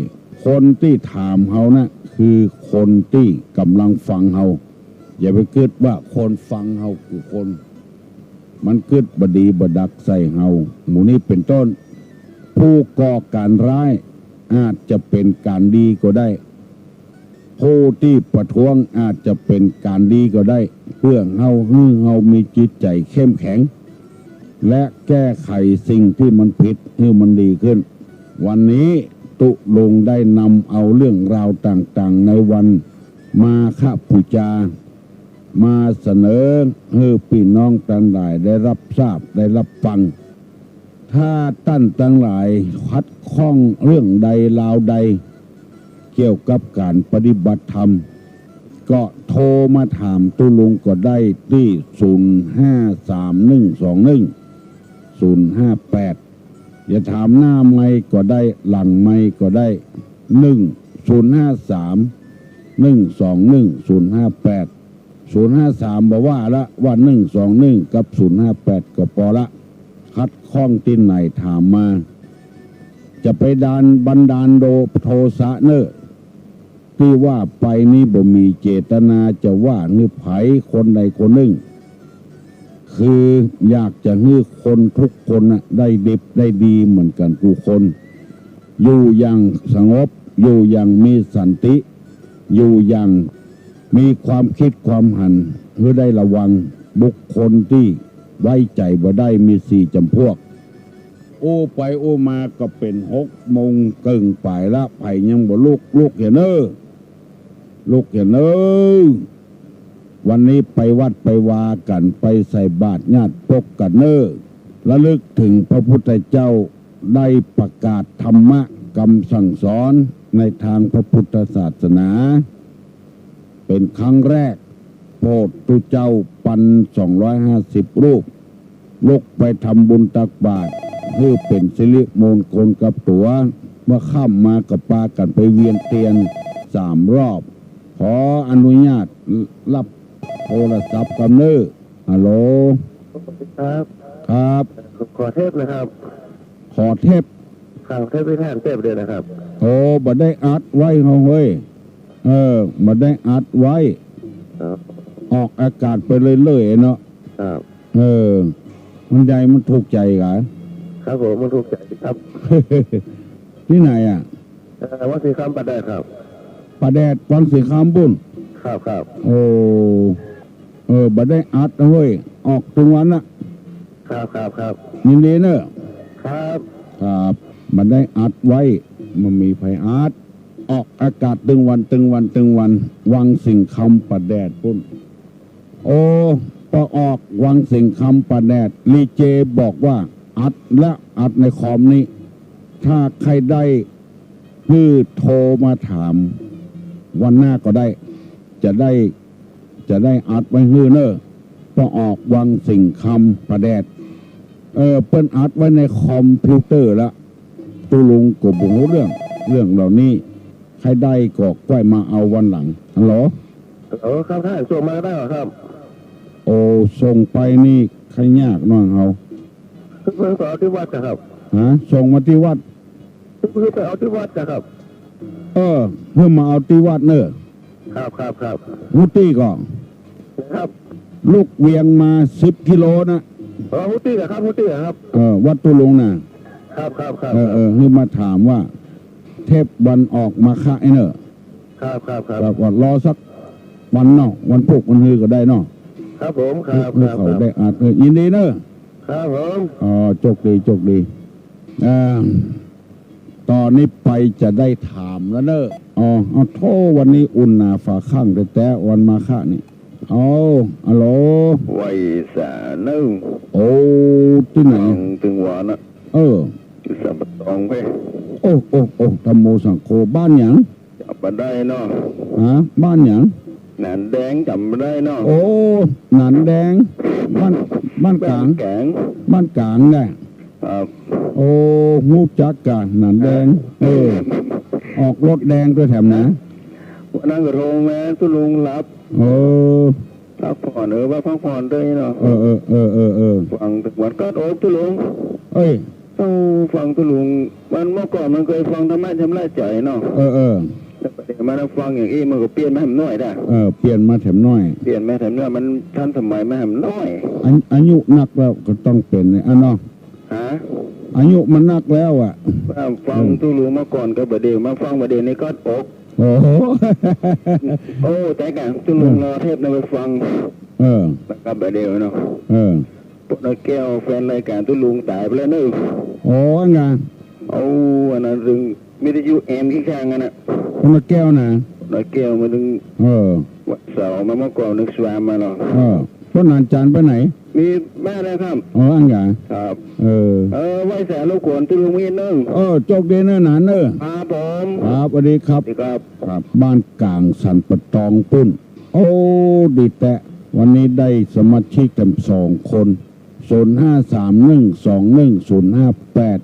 คนตี้ถามเฮานะ คือคนตี้ก่ำลังฟังเฮา อย่าไปกึ๊ดว่าคนฟังเฮากู้คน มันกึ๊ดบ่ดีบ่ดักใส่เฮา หมู่นี้เป๋นต้น ผู้ก่อก๋านร้ายอาจจะเป๋นก๋านดีก็ได้ ผู้ตี้ประท้วงอาจจะเป๋นก๋านดีก็ได้ เปื้อเฮา หื้อเฮามีจิตใจ๋เข้มแข็ง และแก้ไขสิ่งตี้มันผิดหื้อมันดีขึ้น วันนี้ตุ๊ลุงได้นำเอาเรื่องราวต่างๆ ในวันมาฆบูชา มาเสนอหื้อปี้น้องตังหลายได้ฮับทราบได้ฮับฟัง ถ้าต้านตังหลายขัดข้องเรื่องใดราวใด เกี่ยวกับก๋านปฏิบัติธรรม ก็โทรมาถามตุ๊ลุงก็ได้ตี้ ศูนย์ห้าสามหนึ่งสองหนึ่งศูนย์ห้าแปด จะถามหน้าไมค์ก็ได้ หลังไมค์ก็ได้ หนึ่ง ศูนย์ห้าสามหนึ่งสองหนึ่งศูนย์ห้าแปด ศูนย์ห้าสาม บ่ว่าละ ว่าหนึ่งสองหนึ่งกับศูนย์ห้าแปดก็ปอละ ขัดข้องตี้ไหนถามมา จะไปดาน บันดาลโด โทสะเน่อ ตี้ว่าไปนี้บ่มีเจตนาจะว่าหื้อใผคนใดคนนึ่ง คืออยากจะหื้อคนกู้คนน่ะได้ดิบได้ดีเหมือนกั๋นกู้คน อยู่อย่างสงบ อยู่อย่างมีสันติ อยู่อย่างมีความกึ๊ดความหัน หื้อได้ระวัง บุคคลตี้ไว้ใจ๋บ่ได้มีสี่จ๋ำพวก อู้ไปอู้มาก็เป๋นหกโมงเกิ่งป๋ายละ ใผยังบ่ลุก ลุกเหียเน่อ ลุกเหียเน่อ วันนี้ไปวัดไปวากั๋น ไปใส่บาตรญาติปกกั๋นเน่อ ระลึกเถิงพระพุทธเจ้าได้ประกาศธรรมะกำสั่งสอนในตางพระพุทธศาสนา เป๋นครั้งแรก พระพุทธเจ้าปันสองร้อยห้าสิบรูป ลุกไปทำบุญตักบาตร หื้อเป๋นสิริมงคลกับตั๋ว เมื่อค่ำมาก็ปากั๋นไปเวียนเตียนสามรอบ ขออนุญาตรับโทรศัพท์กำเน่อ ฮัลโหล ครับ ครับ ขอเทปนะครับ ขอเทป ครับ เทปนิทานเทปเดียวนะครับ โอ้ บ่ได้อัดไว้เฮาเฮ้ย เออ บ่ได้อัดไว้ ครับ ออกอากาศไปเรื่อยๆ เนาะ ครับ เออ มันใจ๋ มันถูกใจ๋กะ ครับผม มันถูกใจ๋ครับ ตี้ไหนอะ เอ่อ วังสิงห์คำป่าแดดครับ ป่าแดด วังสิงห์คำปู๊น ครับ ครับ โอ้ เออ บ่ได้อัดเฮ้ย ออกตึงวันน่ะ ครับ ครับ ครับ ยินดีเน่อ ครับ ครับ บ่ได้อัดไว้ บ่มีใผอัด ออกอากาศตึงวัน ตึงวัน ตึงวัน วังสิงห์คำป่าแดดปู๊น โอ้ ปอออกวังสิงห์คำป่าแดด ดีเจบอกว่าอัดละ อัดในคอมนี้ ถ้าใค่ได้ หื้อโทรมาถาม วันหน้าก็ได้ จะได้ จะได้อัดไว้หื้อเน่อ ปอออกวังสิงห์คำป่าแดด เออ เปิ้นอัดไว้ในคอมพิวเตอร์ละ ตุ๊ลุงก็บ่ฮู้เรื่อง เรื่องเหล่านี้ ใค่ได้ก็ก้อยมาเอาวันหลัง ฮัลโหล ฮัลโหล ครับท่าน ส่งมาได้เหรอครับ โอ้ ส่งไปนี่ใค่ยากหน้อยเฮา เพิ่งไปเอาตี้วัดอะครับ ฮะ ส่งมาตี้วัด เพิ่งไปเอาตี้วัดอะครับ เออ หื้อมาเอาตี้วัดเน่อ ครับ ครับ ครับ ฮู้ตี้ก่อ ครับ ลุกเวียงมาสิบกิโลนะ อ๋อ ฮู้ตี้อะครับ ฮู้ตี้อะครับ เออ วัดตุ๊ลุงน่ะ ครับ ครับ ครับ เออ เออ หื้อมาถามว่า เทปวันออกมาคะไอ้เน่อ ครับ ครับ ครับ ครับ ก็รอสักวันเนาะ วันพุธวันฮือก็ได้เนาะ ครับผม ครับ หื้อ ครับ เขา ครับ ได้อัด เออ ยินดีเน่อ ครับผม อ๋อ โชคดี โชคดี อ่า ต๋อนนี้ไปจะได้ถามแล้วเน่อ อ๋อ เอาโธ่ วันนี้อุ่นหนาฝาข้างแต๊ๆ วันมาฆะนี่ เอา ฮัลโหล ไหว้สาเน่อ โอ้ ตี้ไหน ตึงวันน่ะ เออ สัมปะตองไป โอ้ โอ้ โอ้ ธัมโมสังโฆ บ้านหยัง จ๋ำบ่ได้เนาะ ฮะ บ้านหยัง หนานแดง จ๋ำบ่ได้เนาะ โอ้ หนานแดง บ้าน บ้านก๋าง บ้านก๋าง บ้านก๋างแหละ ครับ โอ้ ฮู้จักกะ หนานแดง เออ ออกรถแดงตวยแถมนะ วันนั้นก็โทรมา ตุ๊ลุงหลับ เออ พักผ่อน เออ ว่าพักผ่อนตวยเนาะ เออ เออ เออ เออ เออ ฟังวันก็โอ๊กตุ๊ลุง เอ้ย ต้องฟังตุ๊ลุง มันเมื่อก่อนมันเกยฟังธรรมะชำระใจ๋เนาะ เออ เออ แต่ปัจจุบันมาฟังอย่างอี้มันก็เปลี่ยนมาแหมน้อยด้า เออ เปลี่ยนมาแถมน้อย เปลี่ยนมาแถมน้อย มันทันสมัยมาแหมน้อย อา อายุนักแล้วก็ต้องเป๋นเนี่ย อ่ะเนาะ ฮะ อายุมันนักแล้วอะ ว่าฟัง เออ ตุ๊ลุงมาก่อนกับบ่าเดี่ยว มาฟังบ่าเดี่ยวนี่ก็โอ๊ก โอ้โห โอ้ แต่ก่อนตุ๊ลุง เออ รอเทปนะไปฟัง เออ แล้วก็บ่าเดี่ยวเนาะ เออ ปอน้อยแก้ว แฟนรายก๋านตุ๊ลุงต๋ายไปแล้วเน่อ โอ้ อั้นกะ เอา อันนั้นตึงวิทยุแอมขี้ข้างอั้นน่ะ ปอน้อยแก้วน่ะ ปอน้อยแก้วมาตึง เออ วันเสาร์มาเมื่อก่อนนึกสวามมาเนาะ เออ ปอหนานจันทร์ไปไหน มีบ้านแล้วครับ อ๋อ อั้นกะ ครับ เออ เออ ไหว้สารบกวนตุ๊ลุงนิดนึง เออ โชคดีเน่อหนานเน่อ ครับผม ครับ สวัสดีครับ สวัสดีครับ ครับ บ้านก๋างสันปะตองปู๊น โอ้ ดีแต๊ วันนี้ได้สมาชิกแถมสองคน ศูนย์ห้าสามหนึ่งสองหนึ่งศูนย์ห้าแปด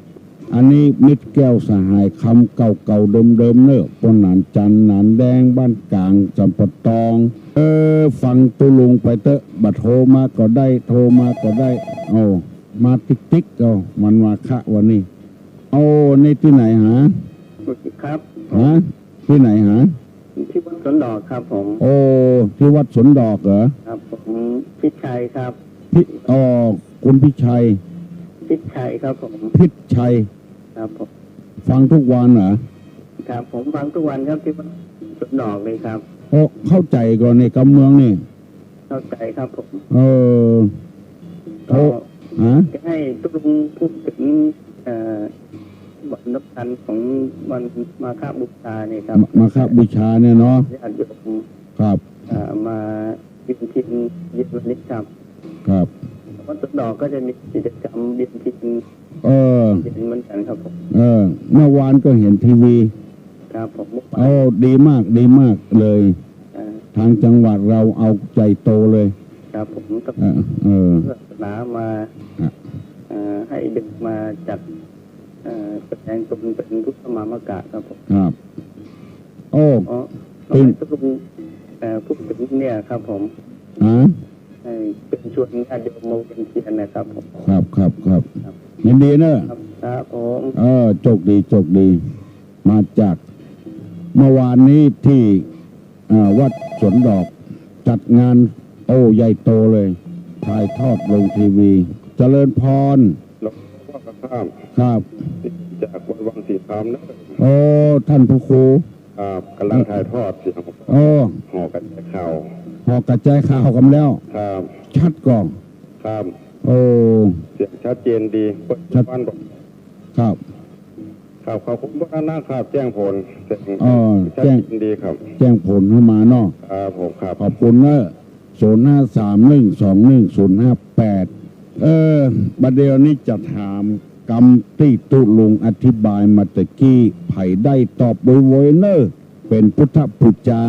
อันนี้มิตรแก้วสหายคำ เก่าๆ เดิมๆ เน่อ ปอหนานจันทร์ หนานแดง บ้านก๋างสันปะตอง เออ ฟังตุ๊ลุงไปเต๊อะ บ่าโทรมาก็ได้ โทรมาก็ได้ เอา มาติ๊กๆ เอา มันมาฆะวันนี้ โอ้ นี่ตี้ไหนหา ครับ ฮะ ตี้ไหนหา ที่วัดสวนดอกครับผม โอ้ ตี้วัดสวนดอกเหรอ ครับ ผมพิชัยครับ พิ อ๋อ คุณพิชัย พิชัยครับผม พิชัย ครับผม ฟังทุกวันเหรอ ครับ ผมฟังทุกวันครับ ตี้วัดสวนดอกเลยครับ โอ้ เข้าใจ๋ก่อนี่ กำเมืองนี่ เข้าใจ๋ครับผม เออ ก็ โอ้ ฮะ จะหื้อตุ๊ลุงพูดเถิง เอ่อ วันสำคัญของวันมาฆบูชานี่ครับ มา มาฆบูชาเนี่ยเนาะ ญาติโยม ครับ เอ่อ มาเวียนเทียนเย็นวันนี้ครับ ครับ วัดสวนดอกก็จะมีกิจกรรมเวียนเทียน เออ เย็นเหมือนกั๋นครับผม เออ เมื่อวานก็เห็นทีวี ครับผม เมื่อวาน โอ้ ดีมาก ดีมากเลย อ่า ทางจังหวัดเราเอาใหญ่โตเลย ครับผม เออ เออ ศาสนามา อ่ะ เอ่อ ให้เด็กมาจัด เอ่อ แสดงตนเป็นพุทธมามกะครับผม ครับ โอ้ อ๋อ เป็น ตุ๊ลุง เอ่อ พูดเถิงเนี่ยครับผม ฮะ ให้เชิญชวนญาติโยมมาเวียนเทียนนะครับผม ครับ ครับ ครับ ครับ ยินดีเนอะ ครับ ครับผม เออ โชคดี โชคดี มาจาก เมื่อวานนี้ตี้ อ่า วัดสวนดอก จัดงาน โอ้ ใหญ่โตเลย ถ่ายทอดลงทีวี เจริญพร หลวงพ่อครับ ครับ จากวัดวังสีคำนะ โอ้ ต้านพระครู ครับ ก่ำลังถ่ายทอดเสียง โอ้ หอกระจายข่าว หอกระจายข่าวกั๋นแล้ว ครับ ชัดก่อ ครับ โอ้ เสียงชัดเจนดี ชัด เปิ้นบอก ครับ ครับ ขอบคุณพวกนั้นนะครับ แจ้งผล เสียง เออ ชัดเจนดีครับ แจ้งผลหื้อมาเนาะ ครับผม ครับ ขอบคุณเนอะ ศูนย์ห้าสามหนึ่งสองหนึ่งศูนย์ห้าแปด เออ บ่าเดี่ยวนี้จะถามกำตี้ตุ๊ลุงอธิบายมาตะกี้ ใผได้ตอบโวยๆ เนอะ เป๋นพุทธปู๋จา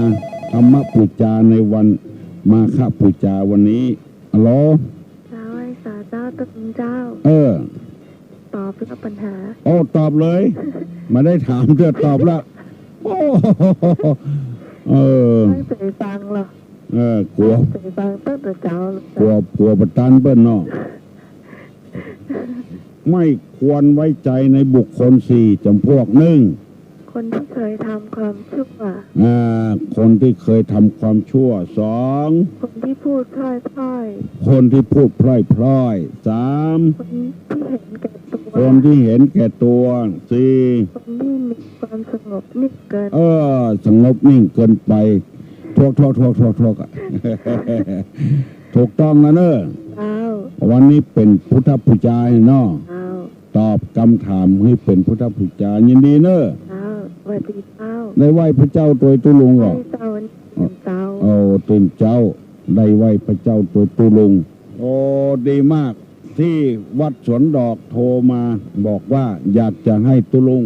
ธรรมปู๋จาในวันมาฆปู๋จาวันนี้ ฮัลโหล เจ้า ไหว้สาเจ้า ตุ๊ลุงเจ้า เออ ตอบแล้วปัญหา โอ้ ตอบเลย บ่ได้ถามเตื้อ ตอบละ โอ้ เออ ตั้งใจ๋ฟังเหรอ เออ กั๋ว ตั้งใจ๋ฟังตั้งแต่เจ๊าเลย กั๋ว กั๋วบ่ตันเปิ้นเนาะ ไม่ควรไว้ใจในบุคคลสี่จ๋ำพวก หนึ่ง คนที่เคยทำความชั่ว อ่า คนที่เคยทำความชั่ว สอง คนที่พูดพร่อยๆ คนที่พูดพร่อยๆ สาม คนที่เห็นแก่ตัว คนที่เห็นแก่ตัว สี่ คนที่มีความสงบนิ่งเกิน เออ สงบนิ่งเกินไป ถวก ถวก ถวก ถวก ถวกอะ ถูกต้องแล้วเนอะ เจ้า วันนี้เป๋นพุทธปู๋จาเนาะ เจ้า ตอบกำถามหื้อเป๋นพุทธปู๋จา ยินดีเนอะ เจ้า สวัสดีเจ้า ได้ไหว้พระเจ้าตวยตุ๊ลุงก่อ ไหว้เจ้า วันนี้ตื่นเจ๊า โอ้ ตื่นเจ๊า ได้ไหว้พระเจ้าตวยตุ๊ลุง โอ้ ดีมาก ตี้วัดสวนดอกโทรมาบอกว่าอยากจะให้ตุ๊ลุง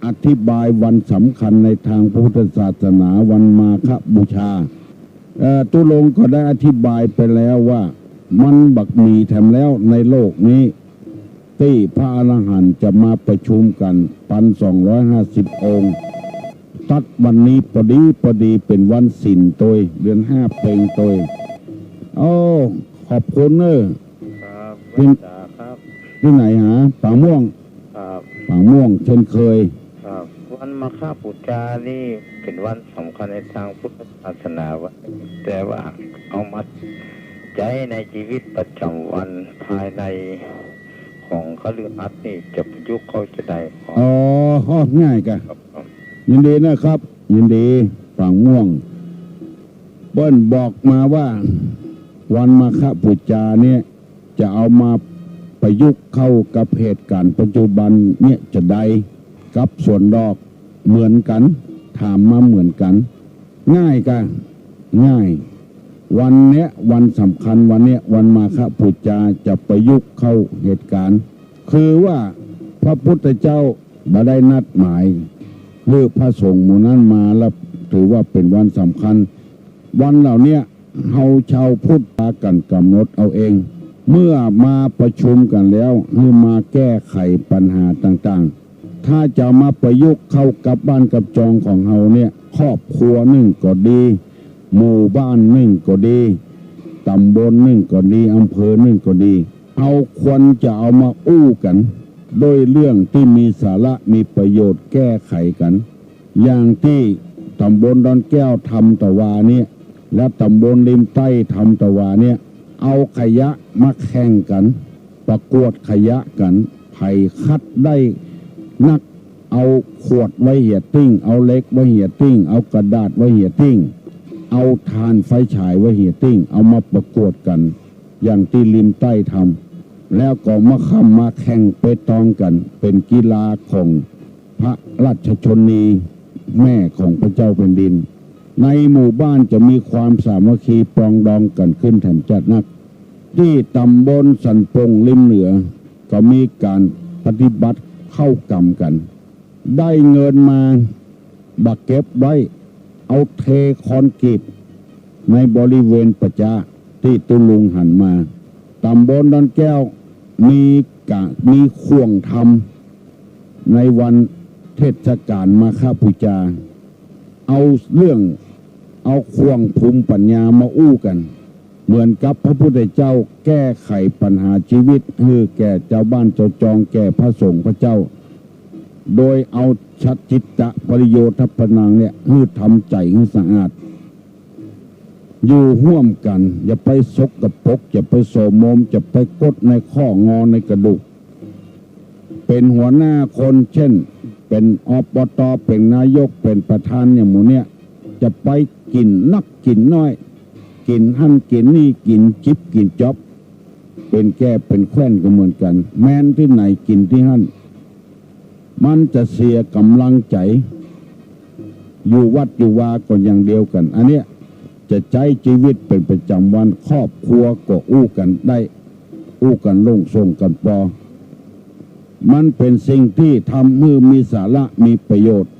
อธิบายวันสำคัญในทางพุทธศาสนา วันมาฆบูชา เอ่อ ตุ๊ลุงก็ได้อธิบายไปแล้วว่ามันบ่มีแถมแล้วในโลกนี้ ตี้พระอรหันต์จะมาประชุมกั๋น พันสองร้อยห้าสิบองค์ ตั๊ดวันนี้ปอดีปอดีเป๋นวันศีลตวย เดือนห้าเพ็งตวย โอ้ ขอบคุณเนอะ ครับ ตี้ ไหว้สาครับ ตี้ไหนหา ปากม่วง ครับ ปากม่วงเช่นเคย ครับ วันมาฆบูชานี่เป๋นวันสำคัญในตางพุทธศาสนาวันนึ่ง แต่ว่าเอามาใจ๊ในจีวิตประจ๋ำวันภายในของคฤหัสถ์นี่จะประยุกต์เข้าจะได อ๋อ ง่ายกะ ครับ ยินดีนะครับ ยินดี ปากม่วง เปิ้นบอกมาว่าวันมาฆบูชาเนี่ย จะเอามาประยุกต์เข้ากับเหตุก๋ารณ์ปัจจุบันเนี่ยจะได กับสวนดอกเหมือนกั๋น ถามมาเหมือนกั๋น ง่ายกะ ง่าย วันเนี้ย วันสำคัญวันเนี้ย วันมาฆบูชาจะประยุกต์เข้าเหตุก๋ารณ์ คือว่าพระพุทธเจ้าบ่ได้นัดหมาย หรือพระสงฆ์หมู่นั้นมาแล้วถือว่าเป๋นวันสำคัญ วันเหล่าเนี้ย เฮาชาวพุทธปากั๋นก๋ำหนดเอาเอง เมื่อมาประชุมกั๋นแล้ว หื้อมาแก้ไขปัญหาต่างๆ ถ้าจะมาประยุกต์เข้ากับบ้านกับจองของเฮาเนี่ย ครอบครัวนึ่งก็ดี หมู่บ้านนึ่งก็ดี ต๋ำบลนึ่งก็ดี อำเภอนึ่งก็ดี เฮาควรจะเอามาอู้กั๋น ด้วยเรื่องตี้มีสาระมีประโยชน์แก้ไขกั๋น อย่างตี้ต๋ำบลดอนแก้วทำตะวาเนี้ย และต๋ำบลริมใต้ทำตะวาเนี้ย เอาขยะมาแข่งกั๋น ประกวดขยะกั๋น ใผคัดได้นัก เอาขวดไว้เหียตี้ เอาเหล็กไว้เหียตี้ เอากระดาษไว้เหียตี้ เอาถ่านไฟฉายไว้เหียตี้ เอามาประกวดกั๋น อย่างตี้ริมใต้ทำ แล้วก็มาค่ำมาแข่งเปตองกั๋น เป๋นกีฬาของพระราชชนนี แม่ของพระเจ้าแผ่นดิน ในหมู่บ้านจะมีความสามัคคีปรองดองกั๋นขึ้นแถมจัดนัก ตี้ต๋ำบลสันป่งริมเหนือ ก็มีก๋านปฏิบัติเข้ากรรมกั๋น ได้เงินมาบ่เก็บไว้ เอาเทคอนกรีตในบริเวณป่าจ๊าตี้ตุ๊ลุงหันมา ต๋ำบลดอนแก้วมีก๋าน มีข่วงธรรมในวันเทศกาลมาฆบูชา เอาเรื่อง เอาข่วงภูมิปัญญามาอู้กั๋น เหมือนกับพระพุทธเจ้าแก้ไขปัญหาชีวิตหื้อแก่จาวบ้านจาวจอง แก่พระสงฆ์พระเจ้า โดยเอาสัจจิตตะปริโยทัปปนังเนี่ย หื้อทำใจ๋หื้อสะอาด อยู่ฮ่วมกั๋น อย่าไปสกปรก อย่าไปโสมม อย่าไปกดในข้องอในกระดูก เป๋นหัวหน้าคน เช่น เป๋น อบต. เป๋นนายก เป๋นประธาน อย่างหมู่เนี้ย จะไปกิ๋นนักกิ๋นน้อย กิ๋นหั้นกิ๋นนี่ กิ๋นจิ๊บกิ๋นจ๊อบ เป๋นแก้วเป๋นแคว่นก็เหมือนกั๋น แม้นตี้ไหนกิ๋นตี้หั้น มันจะเสียก๋ำลังใจ๋ อยู่วัดอยู่วาก็อย่างเดียวกั๋น อันเนี้ยจะใจ๊จีวิตเป๋นประจ๋ำวัน ครอบครัวก็อู้กั๋นได้ อู้กั๋นโล่งโซ่งกั๋นปอ มันเป๋นสิ่งตี้ทำหื้อมีสาระมีประโยชน์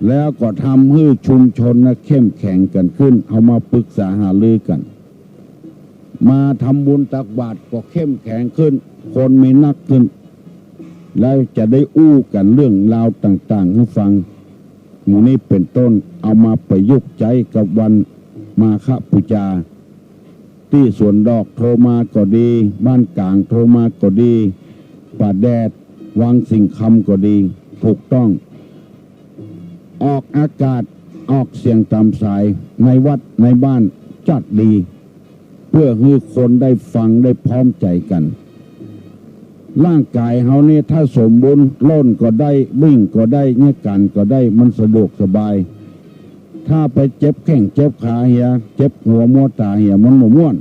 แล้วก็ทำหื้อชุมชนนะเข้มแข็งกั๋นขึ้น เอามาปรึกษาหารือกั๋น มาทำบุญตักบาตรก็เข้มแข็งขึ้น คนมีนักขึ้น แล้วจะได้อู้กั๋นเรื่องราวต่างๆ หื้อฟัง หมู่นี้เป๋นต้น เอามาประยุกต์ใจ๊กับวันมาฆบูชา ตี้สวนดอกโทรมาก็ดี บ้านก๋างโทรมาก็ดี ป่าแดด วังสิงห์คำก็ดี ถูกต้อง ออกอากาศ ออกเสียงต๋ามสาย ในวัดในบ้านจัดดี เปื้อหื้อคนได้ฟังได้พร้อมใจ๋กั๋น ร่างก๋ายเฮานี่ถ้าสมบูรณ์ ล่นก็ได้ วิ่งก็ได้ เยียะก๋านก็ได้ มันสะดวกสบาย ถ้าไปเจ็บแข้งเจ็บขาเหีย เจ็บหัวมัวต๋าเหีย มันบ่ม่วน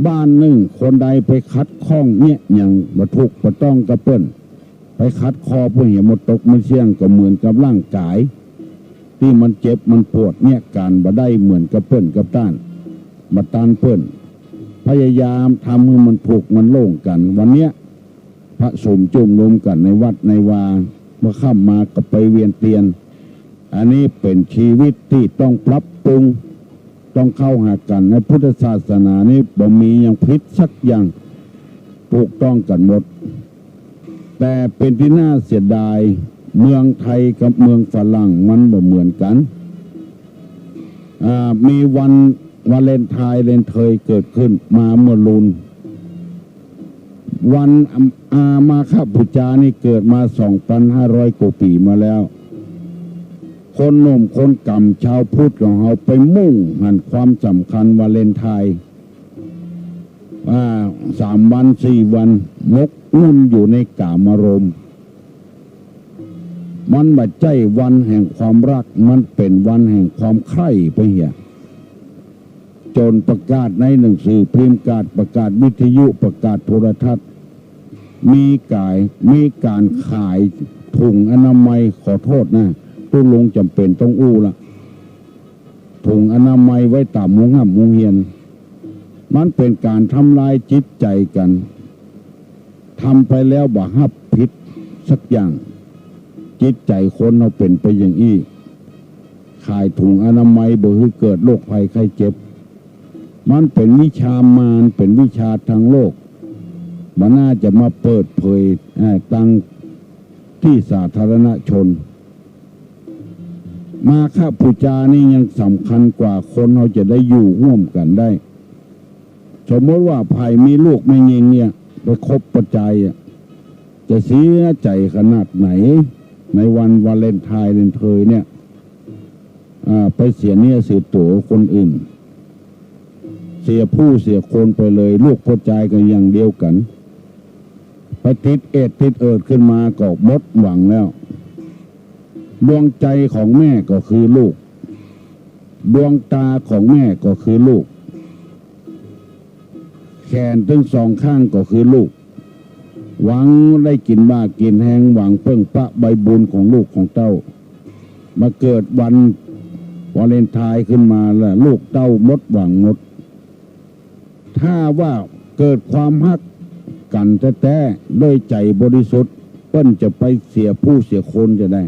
บ้านนึ่งคนใดไปขัดข้องเยียะหยังบ่ถูกบ่ต้องกับเปิ้น ไปขัดคอเปิ้นเหีย บ่ตกบ่เสี้ยง ก็เหมือนกับร่างก๋ายตี้มันเจ็บมันปวดเยียะก๋านบ่ได้เหมือนกับเปิ้นกับต้าน บ่ตันเปิ้น พยายามทำหื้อมันถูกมันโล่งกั๋น วันเนี้ย พระสงฆ์จุมนุมกั๋นในวัดในวา เมื่อค่ำมาก็ไปเวียนเตียน อันนี้เป๋นจีวิตตี้ต้องปรับปรุง ต้องเข้าหากั๋น ในพุทธศาสนานี้บ่มีหยังผิดสักอย่าง ถูกต้องกั๋นหมด แต่เป๋นตี้น่าเสียดาย เมืองไทยกับเมืองฝรั่งมันบ่เหมือนกั๋น อ่า มีวันวาเลนไทน์ เลนเทยเกิดขึ้นมาเมื่อลุน วันอา มาฆบูชานี่เกิดมาสองปันห้าร้อยกว่าปี๋มาแล้ว คนหนุ่มคนก๋ำชาวพุทธของเฮาไปมุ่งหันความสำคัญวาเลนไทน์ ว่าสามวันสี่วัน หมกมุ่นอยู่ในกามารมณ์ มันบ่ใจ้วันแห่งความฮัก มันเป๋นวันแห่งความใคร่ไปเหีย จนประกาศในหนังสือพิมพ์ ประกาศ ประกาศวิทยุ ประกาศโทรทัศน์ มีก๋าย มีก๋านขายถุงอนามัย ขอโต้ษนะ ตุ๊ลุงจ๋ำเป๋นต้องอู้ละ ถุงอนามัยไว้ต๋ามโฮงฮ่ำโฮงเฮียน มันเป๋นก๋านทำลายจิตใจ๋กั๋น ทำไปแล้วบ่ฮับผิดสักอย่าง จิตใจ๋คนเฮาเป๋นไปอย่างอี้ ขายถุงอนามัยบ่หื้อเกิดโรคภัยไข้เจ็บ มันเป๋นวิชามาร เป๋นวิชาตางโลก บ่น่าจะมาเปิดเผย เอ่อ ตางตี้สาธารณชน มาฆบูชานี่ยังสำคัญกว่าคนเฮาจะได้อยู่ฮ่วมกั๋นได้ สมมติว่าใผมีลูกแม่ญิงเนี่ย ไปคบประจายอะ จะเสียใจ๋ขนาดไหน ในวันวาเลนไทน์เลนเทยเนี่ย อ่า ไปเสียเนื้อเสียตั๋วคนอื่น เสียผู้เสียคนไปเลย ลูกป้อจายก็อย่างเดียวกั๋น ไปติดเอดส์ติดเอิดขึ้นมาก็หมดหวังแล้ว ดวงใจ๋ของแม่ก็คือลูก ดวงต๋าของแม่ก็คือลูก แขนตึงสองข้างก็คือลูก หวังได้กิ๋นบ้ากิ๋นแฮง หวังเปิ้งป๊าใบบุญของลูกของเต้า มาเกิดวันวาเลนไทน์ขึ้นมาแล้ว ลูกเต้าหมดหวังหมด ถ้าว่าเกิดความฮักกั๋นแต๊ๆ ด้วยใจ๋บริสุทธิ์ เปิ้นจะไปเสียผู้เสียคนจาใด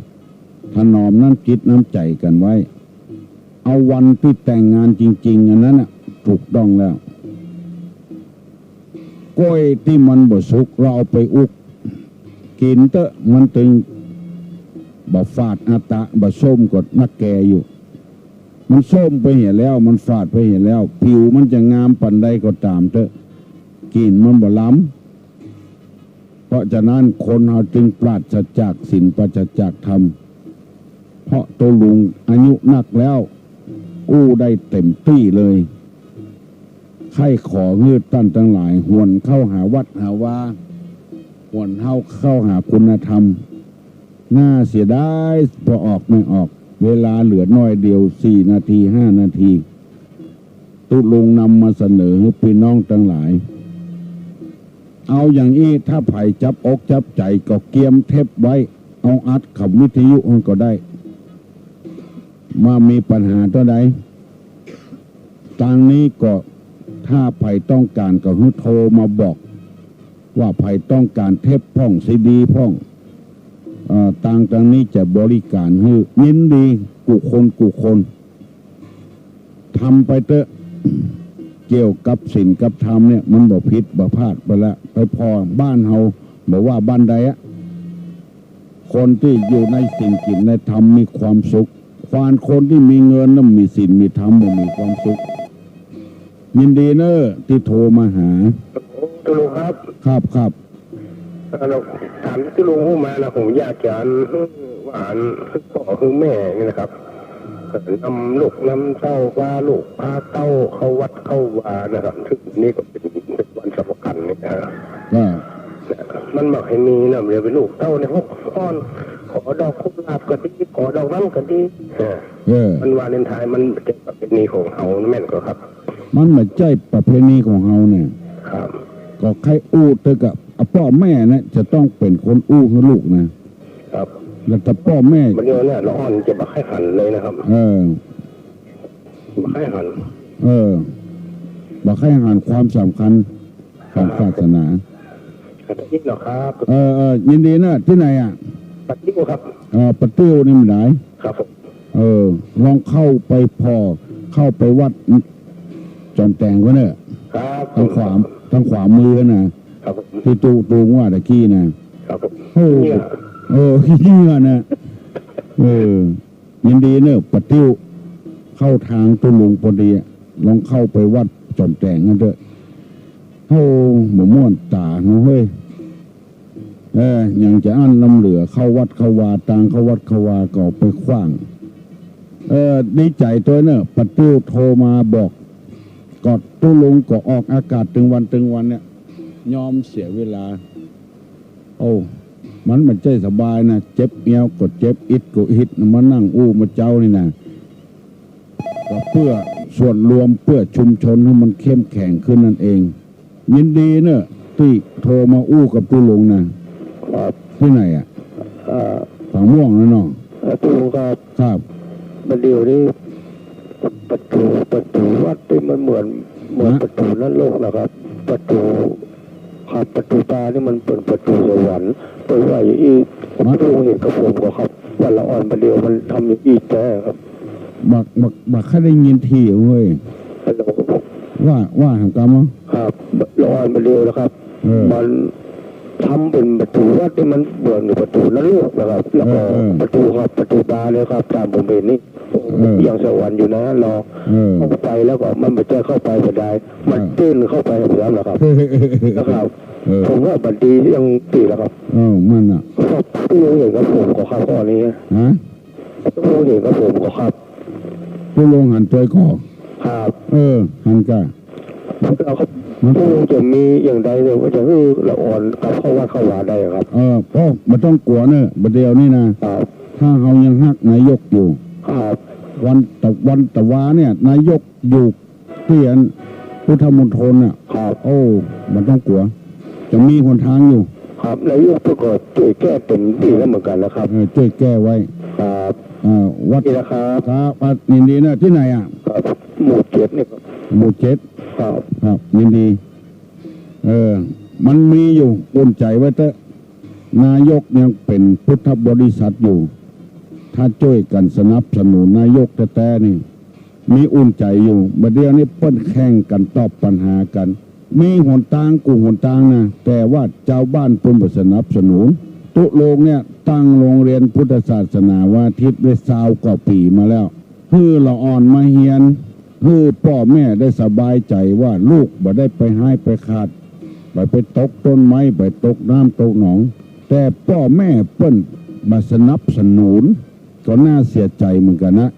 ถนอมน้ำจิตน้ำใจ๋กั๋นไว้ เอาวันตี้แต่งงานจริงๆ อันนั้นน่ะ ถูกต้องแล้ว ก้วยตี้มันบ่สุก เฮาเอาไปอุ๊กกิ๋นเต๊อะ มันตึงบ่ฝาดอัตตะ บ่ส้มก็นักแก่อยู่ มันส้มไปเหียแล้ว มันฝาดไปเหียแล้ว ผิวมันจะงามปานใดก็ต๋ามเต๊อะ กลิ่นมันบ่ล้ำ เพราะฉะนั้นคนเฮาจึงปราศจากศีล ปราศจากธรรม เพราะตุ๊ลุงอายุนักแล้ว อู้ได้เต็มตี้เลย ใค่ขอหื้อต้านตังหลาย หวนเข้าหาวัดหาวา หวนเฮาเข้าหาคุณธรรม น่าเสียดาย บ่ออกไม่ออก เวลาเหลือน้อยเดียว สี่นาที ห้านาที ตุ๊ลุงนำมาเสนอหื้อปี้น้องตังหลาย เอาอย่างอี้ ถ้าใผจับอกจับใจ๋ก็เกียมเทปไว้ เอาอัดเข้าวิทยุหั้นก็ได้ ว่ามีปัญหาเต้าใด ตางนี้ก็ถ้าใผต้องก๋านก็หื้อโทรมาบอก ว่าใผต้องก๋านเทปพ่อง ซีดีพ่อง เอ่อ ตาง ตางนี้จะบริก๋านหื้อ ยินดีกู้คนกู้คน ทำไปเต๊อะ เกี่ยวกับศีลกับธรรมเนี่ย มันบ่ผิดบ่พลาดไปละ ไปผ่อบ้านเฮา บ่ว่าบ้านใดอะ คนตี้อยู่ในศีลกิ๋นในธรรมมีความสุข ควานคนตี้มีเงินแล้วมีศีลมีธรรมบ่มีความสุข ยินดีเน้อตี้โทรมาหา ตุ๊ลุงครับ ครับ ครับ เอ่อ ถามตุ๊ลุงฮู้มานะ ผมอยากจะหื้อว่าอันหื้อป้อหื้อแม่นี่นะครับ นำลูกนำเต้า พาลูกพาเต้าเข้าวัดเข้าวานะครับ ซึ่งนี่ก็เป๋น เป๋นวันสำคัญนี่นะ อ่า มันบ่ใค่มีนะ เดี๋ยวไปลูกเต้าในห้องอ่อน ขอดอกกุหลาบก็ดี ขอดอกนั้นก็ดี เออ เออ มันวาเลนไทน์ มันเป๋นประเพณีของเฮาแม่นก่อครับ มันบ่ใจ้ประเพณีของเฮาเนี่ย ครับ ก็ใค่อู้เต๊อะ อะ ป้อแม่เนี่ยจะต้องเป๋นคนอู้หื้อลูกนะ ครับ แล้วถ้าป้อแม่ บัดนี้เนี่ย ละอ่อนจะบ่ใค่หันเลยนะครับ เออ บ่ใค่หัน เออ บ่ใค่หันความสำคัญของศาสนา ครับ ยินดีเนาะครับ เออ เออ ยินดีนะ ตี้ไหนอะ ปะติ้วครับ เออ ปะติ้วนี่มันได้ ครับผม เออ ลองเข้าไปผ่อ เข้าไปวัดจอมแตงก่อนเน้อ ครับ ตางขวา ตางขวามือนะ ครับผม ตี้ตุ๊ลุงว่าตะกี้นะ ครับผม โอ้ เนี่ย เออ เนี่ยนะ เออ ยินดีเน้อ ปะติ้ว เข้าตางตุ๊ลุงปอดีอะ ลองเข้าไปวัดจอมแตงหั้นเต๊อะ โอ้ บ่ม่วนต๋าเนาะเฮ้ย เออ ยังจะอั้นล้ำเหลือ เข้าวัดเข้าวา ตางเข้าวัดเข้าวาก็ไปขว้าง เออ ดีใจ๋ตวยเน้อ ปะติ้วโทรมาบอก ก็ตุ๊ลุงก็ออกอากาศตึงวันตึงวันเนี่ย ยอมเสียเวลา โอ้ มันบ่ใจ้สบายนะ เจ็บเอวก็เจ็บ อิดก็อิด มานั่งอู้มาเจ๊านี่นะ ก็เปื้อส่วนรวม เปื้อชุมชนหื้อมันเข้มแข็งขึ้นนั่นเอง ยินดีเน้อ ตี้โทรมาอู้กับตุ๊ลุงนะ ครับ ตี้ไหนอะ เอ่อ ปากม่วงนะเนาะ เอ่อ ตุ๊ลุงครับ ครับ บ่าเดี่ยวนี้ ปะตู๋ ปะตู๋วัดนี่มันเหมือน เหมือน ฮะ ปะตู๋นรกนะครับ ปะตู๋ ครับ ปะตู๋ตานี่มันเป๋นปะตู๋สวรรค์ ไปไหว้อี้ ฮะ ตุ๊ลุงเห็นกับผมก่อครับ ว่าละอ่อนบ่าเดี่ยวมันทำอย่างอี้แต๊ครับ บ่า บ่า บ่า บ่า บ่าใค่ได้ยินทีเว้ย ฮัลโหล ว่า ว่าหางกำเหรอ ครับ ละอ่อนบ่าเดี่ยวนะครับ เออ มันทำเป๋นปะตู๋วัดนี่มันเหมือนปะตู๋นรกนะครับ แล้วก็ เออ เออ ปะตู๋ครับ ปะตู๋ตาเลยครับ ต๋ามผมเห็นนี่ เออ ยังสวรรค์อยู่นะ รอ เออ เข้าไปแล้วก็มันบ่ใจ้เข้าไปบ่ได้ มัน เออ เต้นเข้าไปแบบนั้นนะครับ นะครับ เออ ผมว่าบัดดียังติแล้วครับ เออ มันน่ะ ครับ ตุ๊ลุงเห็นกับผมก่อครับ ข้อนี้ ฮะ ตุ๊ลุงเห็นกับผมก่อครับ ตุ๊ลุงหันตวยก่อ ครับ เออ หันก่า แล้วก็ ฮะ ตุ๊ลุงจะมีอย่างใดเนี่ย ว่าจะหื้อละอ่อนกลับเข้าวัดเข้าวาได้ครับ เออ โอ้ บ่ต้องกั๋วเน่อ บ่าเดี่ยวนี้นะ ครับ ถ้าเฮายังฮักนายกอยู่ ครับ วันตะ วันตะวาเนี่ย นายกอยู่ตี้อันพุทธมณฑลน่ะ ครับ โอ้ บ่ต้องกั๋ว จะมีหนตางอยู่ ครับ นายกเปิ้นก็จ้วยแก้เต็มตี้แล้วเหมือนกั๋นนะครับ เออ จ้วยแก้ไว้ ครับ เออ วัด นี่นะครับ ครับ วัด ยินดีเน่อ ตี้ไหนอ่ะ ครับ หมู่เจ็ดนี่ครับ หมู่เจ็ด ครับ ครับ ยินดี เออ มันมีอยู่ อุ่นใจ๋ไว้เต๊อะ นายกยังเป๋นพุทธบริษัทอยู่ ถ้าจ้วยกั๋นสนับสนุนนายกแต๊ๆ นี่ มีอุ่นใจ๋อยู่ บ่าเดี่ยวนี้เปิ้นแข่งกั๋นตอบปัญหากั๋น มีหนตางกู้หนตางนะ แต่ว่าจาวบ้านเปิ้นบ่สนับสนุน ตุ๊ลุงเนี่ยตั้งโรงเรียนพุทธศาสนาวันอาทิตย์ไว้ซาวกว่าปี๋มาแล้ว หื้อละอ่อนมาเฮียน หื้อป้อแม่ได้สบายใจ๋ว่าลูกบ่ได้ไปฮ้ายไปขาด ไป ไปตกต้นไม้ ไปตกน้ำตกหนอง แต่ป้อแม่เปิ้นบ่สนับสนุน ก็น่าเสียใจ๋เหมือนกั๋นนะ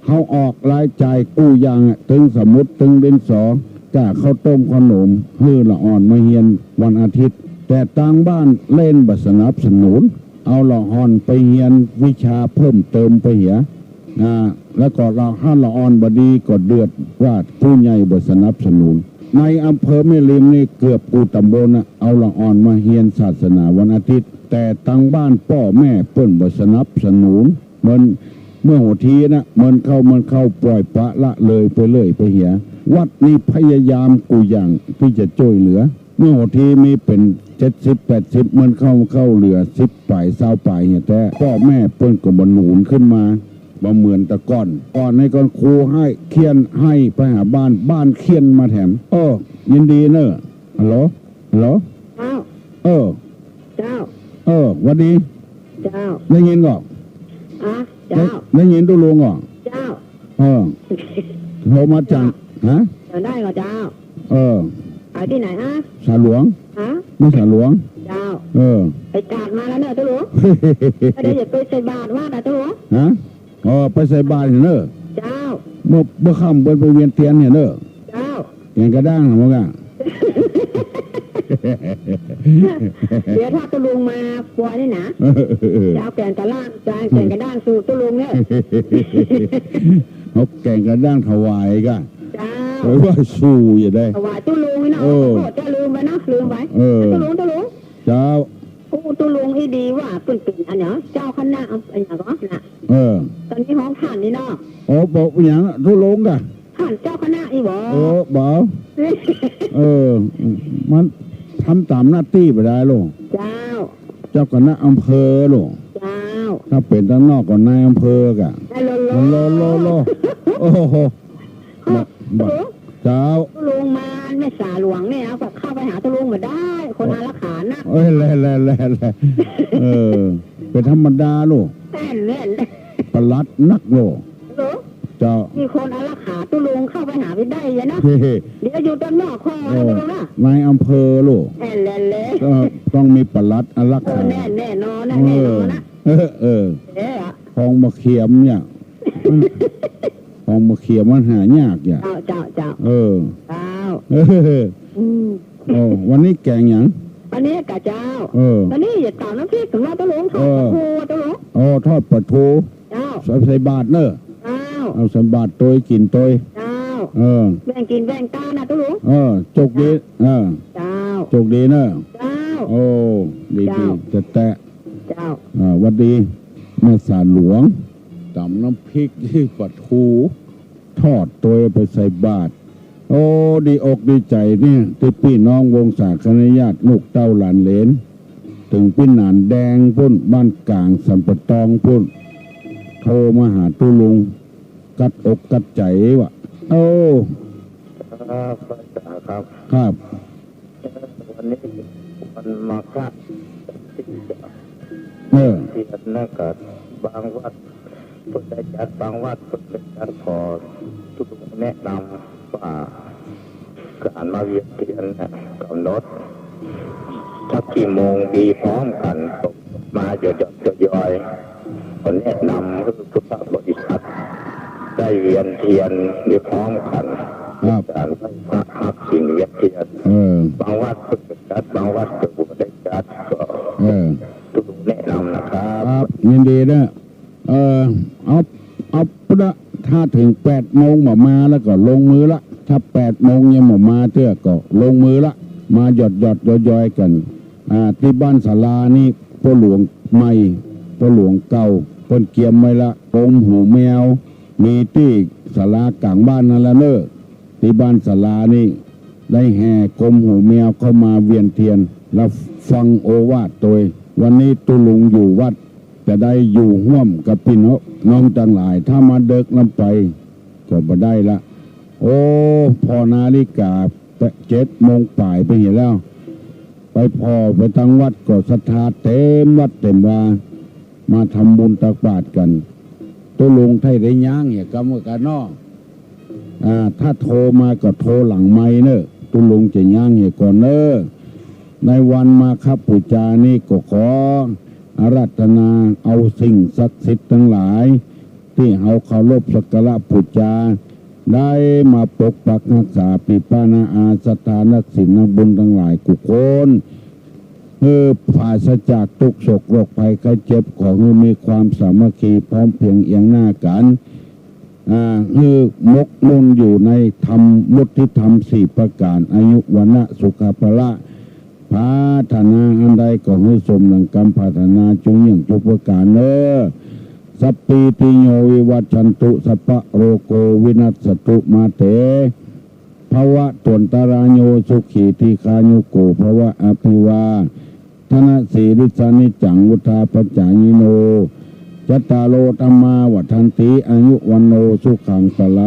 เฮาออกรายจ่ายกู้อย่างอะ ตึงสมุด ตึงดินสอ ก้าข้าวต้มข้าวหนม หื้อละอ่อนมาเฮียนวันอาทิตย์ แต่ตางบ้านเล่นบ่สนับสนุน เอาละอ่อนไปเฮียนวิชาเพิ่มเติมไปเหีย อ่า แล้วก็ละ ถ้าละอ่อนบ่ดีก็เดือดว่าผู้ใหญ่บ่สนับสนุน ในอำเภอแม่ริมนี่เกือบกู้ตำบลน่ะ เอาละอ่อนมาเฮียนศาสนาวันอาทิตย์ แต่ตางบ้านป้อแม่เปิ้นบ่สนับสนุน เปิ้น เมื่อหัวทีน่ะ เปิ้นเข้า เปิ้นเข้าป่อยปละละเลยไปเรื่อยไปเหีย วัดนี่พยายามกู้อย่างตี้จะจ้วยเหลือ เมื่อหัวทีมีเป๋นเจ็ดสิบแปดสิบ เปิ้นเข้า เข้าเหลือสิบป๋าย ซาวป๋ายเหียแต๊ ป้อแม่เปิ้นก็บ่หนุนขึ้นมา บ่เหมือนแต่ก่อน ก่อนในก่อนครูฮ้ายเฆี่ยน ฮ้ายไปหาบ้าน บ้านเฆี่ยนมาแถม เออ ยินดีเน่อ ฮัลโหล ฮัลโหล เจ้า เออ เจ้า เออ หวัดดี เจ้า ได้ยินก่อ อ่ะ เจ้า ได้ ได้ยินตุ๊ลุงก่อ เจ้า เออ โทรมาจาก ฮะ จะได้ก่อเจ้า เออ ไปตี้ไหนฮะ สาหลวง ฮะ ไม่สาหลวง เจ้า เออ ไปกราบมาแล้วเน่อตุ๊ลุง ก็ได้อย่าไปใส่บาตรวัดนะตุ๊ลุง ฮะ อ๋อ ไปใส่บาตรเหียเน่อ เจ้า เมื่อ เมื่อค่ำเปิ้นไปเวียนเตียนเหียเน่อ เจ้า แก่งกระด้างเหรอมึงอะ เดี๋ยวถ้าตุ๊ลุงมาปัวนี่นะ เออ เออ เออ จะเอาแก่งกระด้าง จะเอาแก่งกระด้างสู่ตุ๊ลุงเนี่ย เอาแก่งกระด้างถวายก่ะ เจ้า ไปไหว้สู่อย่าได้ ถวายตุ๊ลุงนี่นะ เออ โอ้โห จะลืมไปนะ ลืมไป เออ ตุ๊ลุง ตุ๊ลุง เจ้า อู้ ตุ๊ลุงอี้ดีว่าเปิ้นเป๋นอันเนี้ย เจ้าคณะอันเนี้ยก่อนะ เออ ต๋อนนี้ฮ้องท่านนี่เนาะ อ๋อ บ่าหยังตุ๊ลุงก่ะ ท่านเจ้าคณะอี้บ่ เออ บ่า เออ มันทำต๋ามหน้าตี้บ่ได้โล เจ้า เจ้าคณะอำเภอโล เจ้า ถ้าเป๋นตางนอกก็นายอำเภอก่ะ ฮัลโหล ฮัลโหล ฮัลโหล โอ้โห เอ้า บ่า ตุ๊ลุง เจ้า ตุ๊ลุงมาแม่สาหลวงเนี่ย เอาก็เข้าไปหาตุ๊ลุงบ่ได้ คนอารักขานะ เอ้ย แล แล แล แล เออ เป๋นธรรมดาโล แน่น แน่น ปลัดนักโล ฮัลโหล เจ้า มีคนอารักขาตุ๊ลุงเข้าไปหาบ่ได้อะนะ เฮ้ เดี๋ยวอยู่ตางนอกคอ เออ ตุ๊ลุงนะ นายอำเภอโล แน่น แน่น แน่น ก็ต้องมีปลัดอารักขา เออ แน่น แน่นอนนะ เออ แน่นอนนะ เออ เออ เออ ของบ่าเขียมเนี่ย ของบ่าเขียมมันหายากอย่า เจ้า เจ้า เจ้า เออ เจ้า เออ อืม โอ้ วันนี้แก๋งหยัง วันนี้ก่ะเจ้า เออ วันนี้จะต๋ำน้ำพริก ถึงว่าตุ๊ลุง ทอด เออ ปลาทู ตุ๊ลุง โอ้ ทอดปลาทู เจ้า ใส่ ใส่บาตรเน่อ เจ้า เอาใส่บาตรตวยกิ๋นตวย เจ้า เออ แบ่งกิ๋นแบ่งตานนะตุ๊ลุง เออ โจคดี เจ้า เออ เจ้า โจคดีเน่อ เจ้า โอ้ ดี เจ้า ดี แต๊ๆ เจ้า อ่า หวัดดี แม่สาหลวง ต๋ำน้ำพริก ปลาทู ทอดตวยไปใส่บาตร โอ้ ดีอกดีใจ๋เนี่ย ตี้ปี้น้องวงศาคณาญาติ ลูกเต้าหลานเหลน เถิงปี้หนานแดงปู๊น บ้านก๋างสันป่าตองปู๊น โทรมาหาตุ๊ลุง กัดอกกัดใจ๋ว่ะ โอ้ ครับ พระอาจ๋ารย์ครับ ครับ วันนี้วันมาฆะ เออ เทียนนะ ก็บางวัด เปิ้นได้จัดบางวัดเปิ้นได้จัด ขอตุ๊ลุงแนะนำว่าก๋านมาเวียนเตียนเนี่ยก๋ำหนดสักกี่โมงดีพร้อมกั๋น มาหย่อนๆ ย่อยๆ ขอแนะนำหื้อพุทธบริษัทได้เวียนเตียนได้พร้อมกั๋น ครับ ก๋านไหว้พระฮับศีลเวียนเตียน เออ บางวัดเปิ้นก็จัด บางวัดก็บ่ได้จัด ก็ เออ ตุ๊ลุงแนะนำนะครับ ครับ ยินดีเน้อ เออ เอา เอาละ ถ้าเถิงแปดโมงบ่มาแล้วก็ลงมือละ ถ้าแปดโมงยังบ่มาเตื้อก็ลงมือละ มาหย่อนๆ ย่อยๆ กั๋น อ่า ตี้บ้านศาลานี่ป้อหลวงใหม่ ป้อหลวงเก่า เปิ้นเกียมไว้ละ กรงหูแมว มีตี้ศาลาก๋างบ้านหั้นละเน้อ ตี้บ้านศาลานี่ ได้แห่กรงหูแมวเข้ามาเวียนเตียน แล้วฟังโอวาทตวย วันนี้ตุ๊ลุงอยู่วัด จะได้อยู่ฮ่วมกับปี้น้องตังหลาย ถ้ามาเดิ็กล้ำไปก็บ่ได้ละ โอ้ ผ่อนาฬิกาเจ็ดโมงป๋ายไปหั้นแล้ว ไปผ่อไปตังวัดก็ศรัทธาเต๋มวัดเต๋มวา มาทำบุญตักบาตรกั๋น ตุ๊ลุงไถ่ได้ย้างเหียกำว่ากั๋นเนาะ อ่า ถ้าโทรมาก็โทรหลังไมค์เน้อ ตุ๊ลุงจะย้างเหียก่อนเน้อ ในวันมาฆปู๋จานี้ก็ขออาราธนาเอาสิ่งศักดิ์สิทธิ์ตังหลาย ตี้เฮาเคารพสักการะปู๋จา ได้มาปกปักฮักษาปี้ป้าน้าอาศรัทธานักศีลนักบุญตังหลายกู้คน หื้อปราศจากตุ๊กข์โศกโรคภัยไข้เจ็บ ขอหื้อมีความสามัคคีพร้อมเพียงเอียงหน้ากั๋น อ่า หื้อหมกมุ่นอยู่ในธรรม วุฒิธรรมสี่ประก๋าน อายุ วรรณะ สุขะ พละ ปรารถนาอันใดก็หื้อสมดังกำปรารถนาจุเยี่ยงจุประก๋านเน้อ สัพพีติโยวิวัชชันตุ สัพพะโรโกวินัสสตุ มาเต ภวัตวันตราโย สุขีทีฆายุโกภวะ อภิวาทะนะสีลิสสะนิจจัง วุฑฒาปะจายิโน จัตตาโรธัมมาวัฑฒันติ อายุวัณโณสุขังพลัง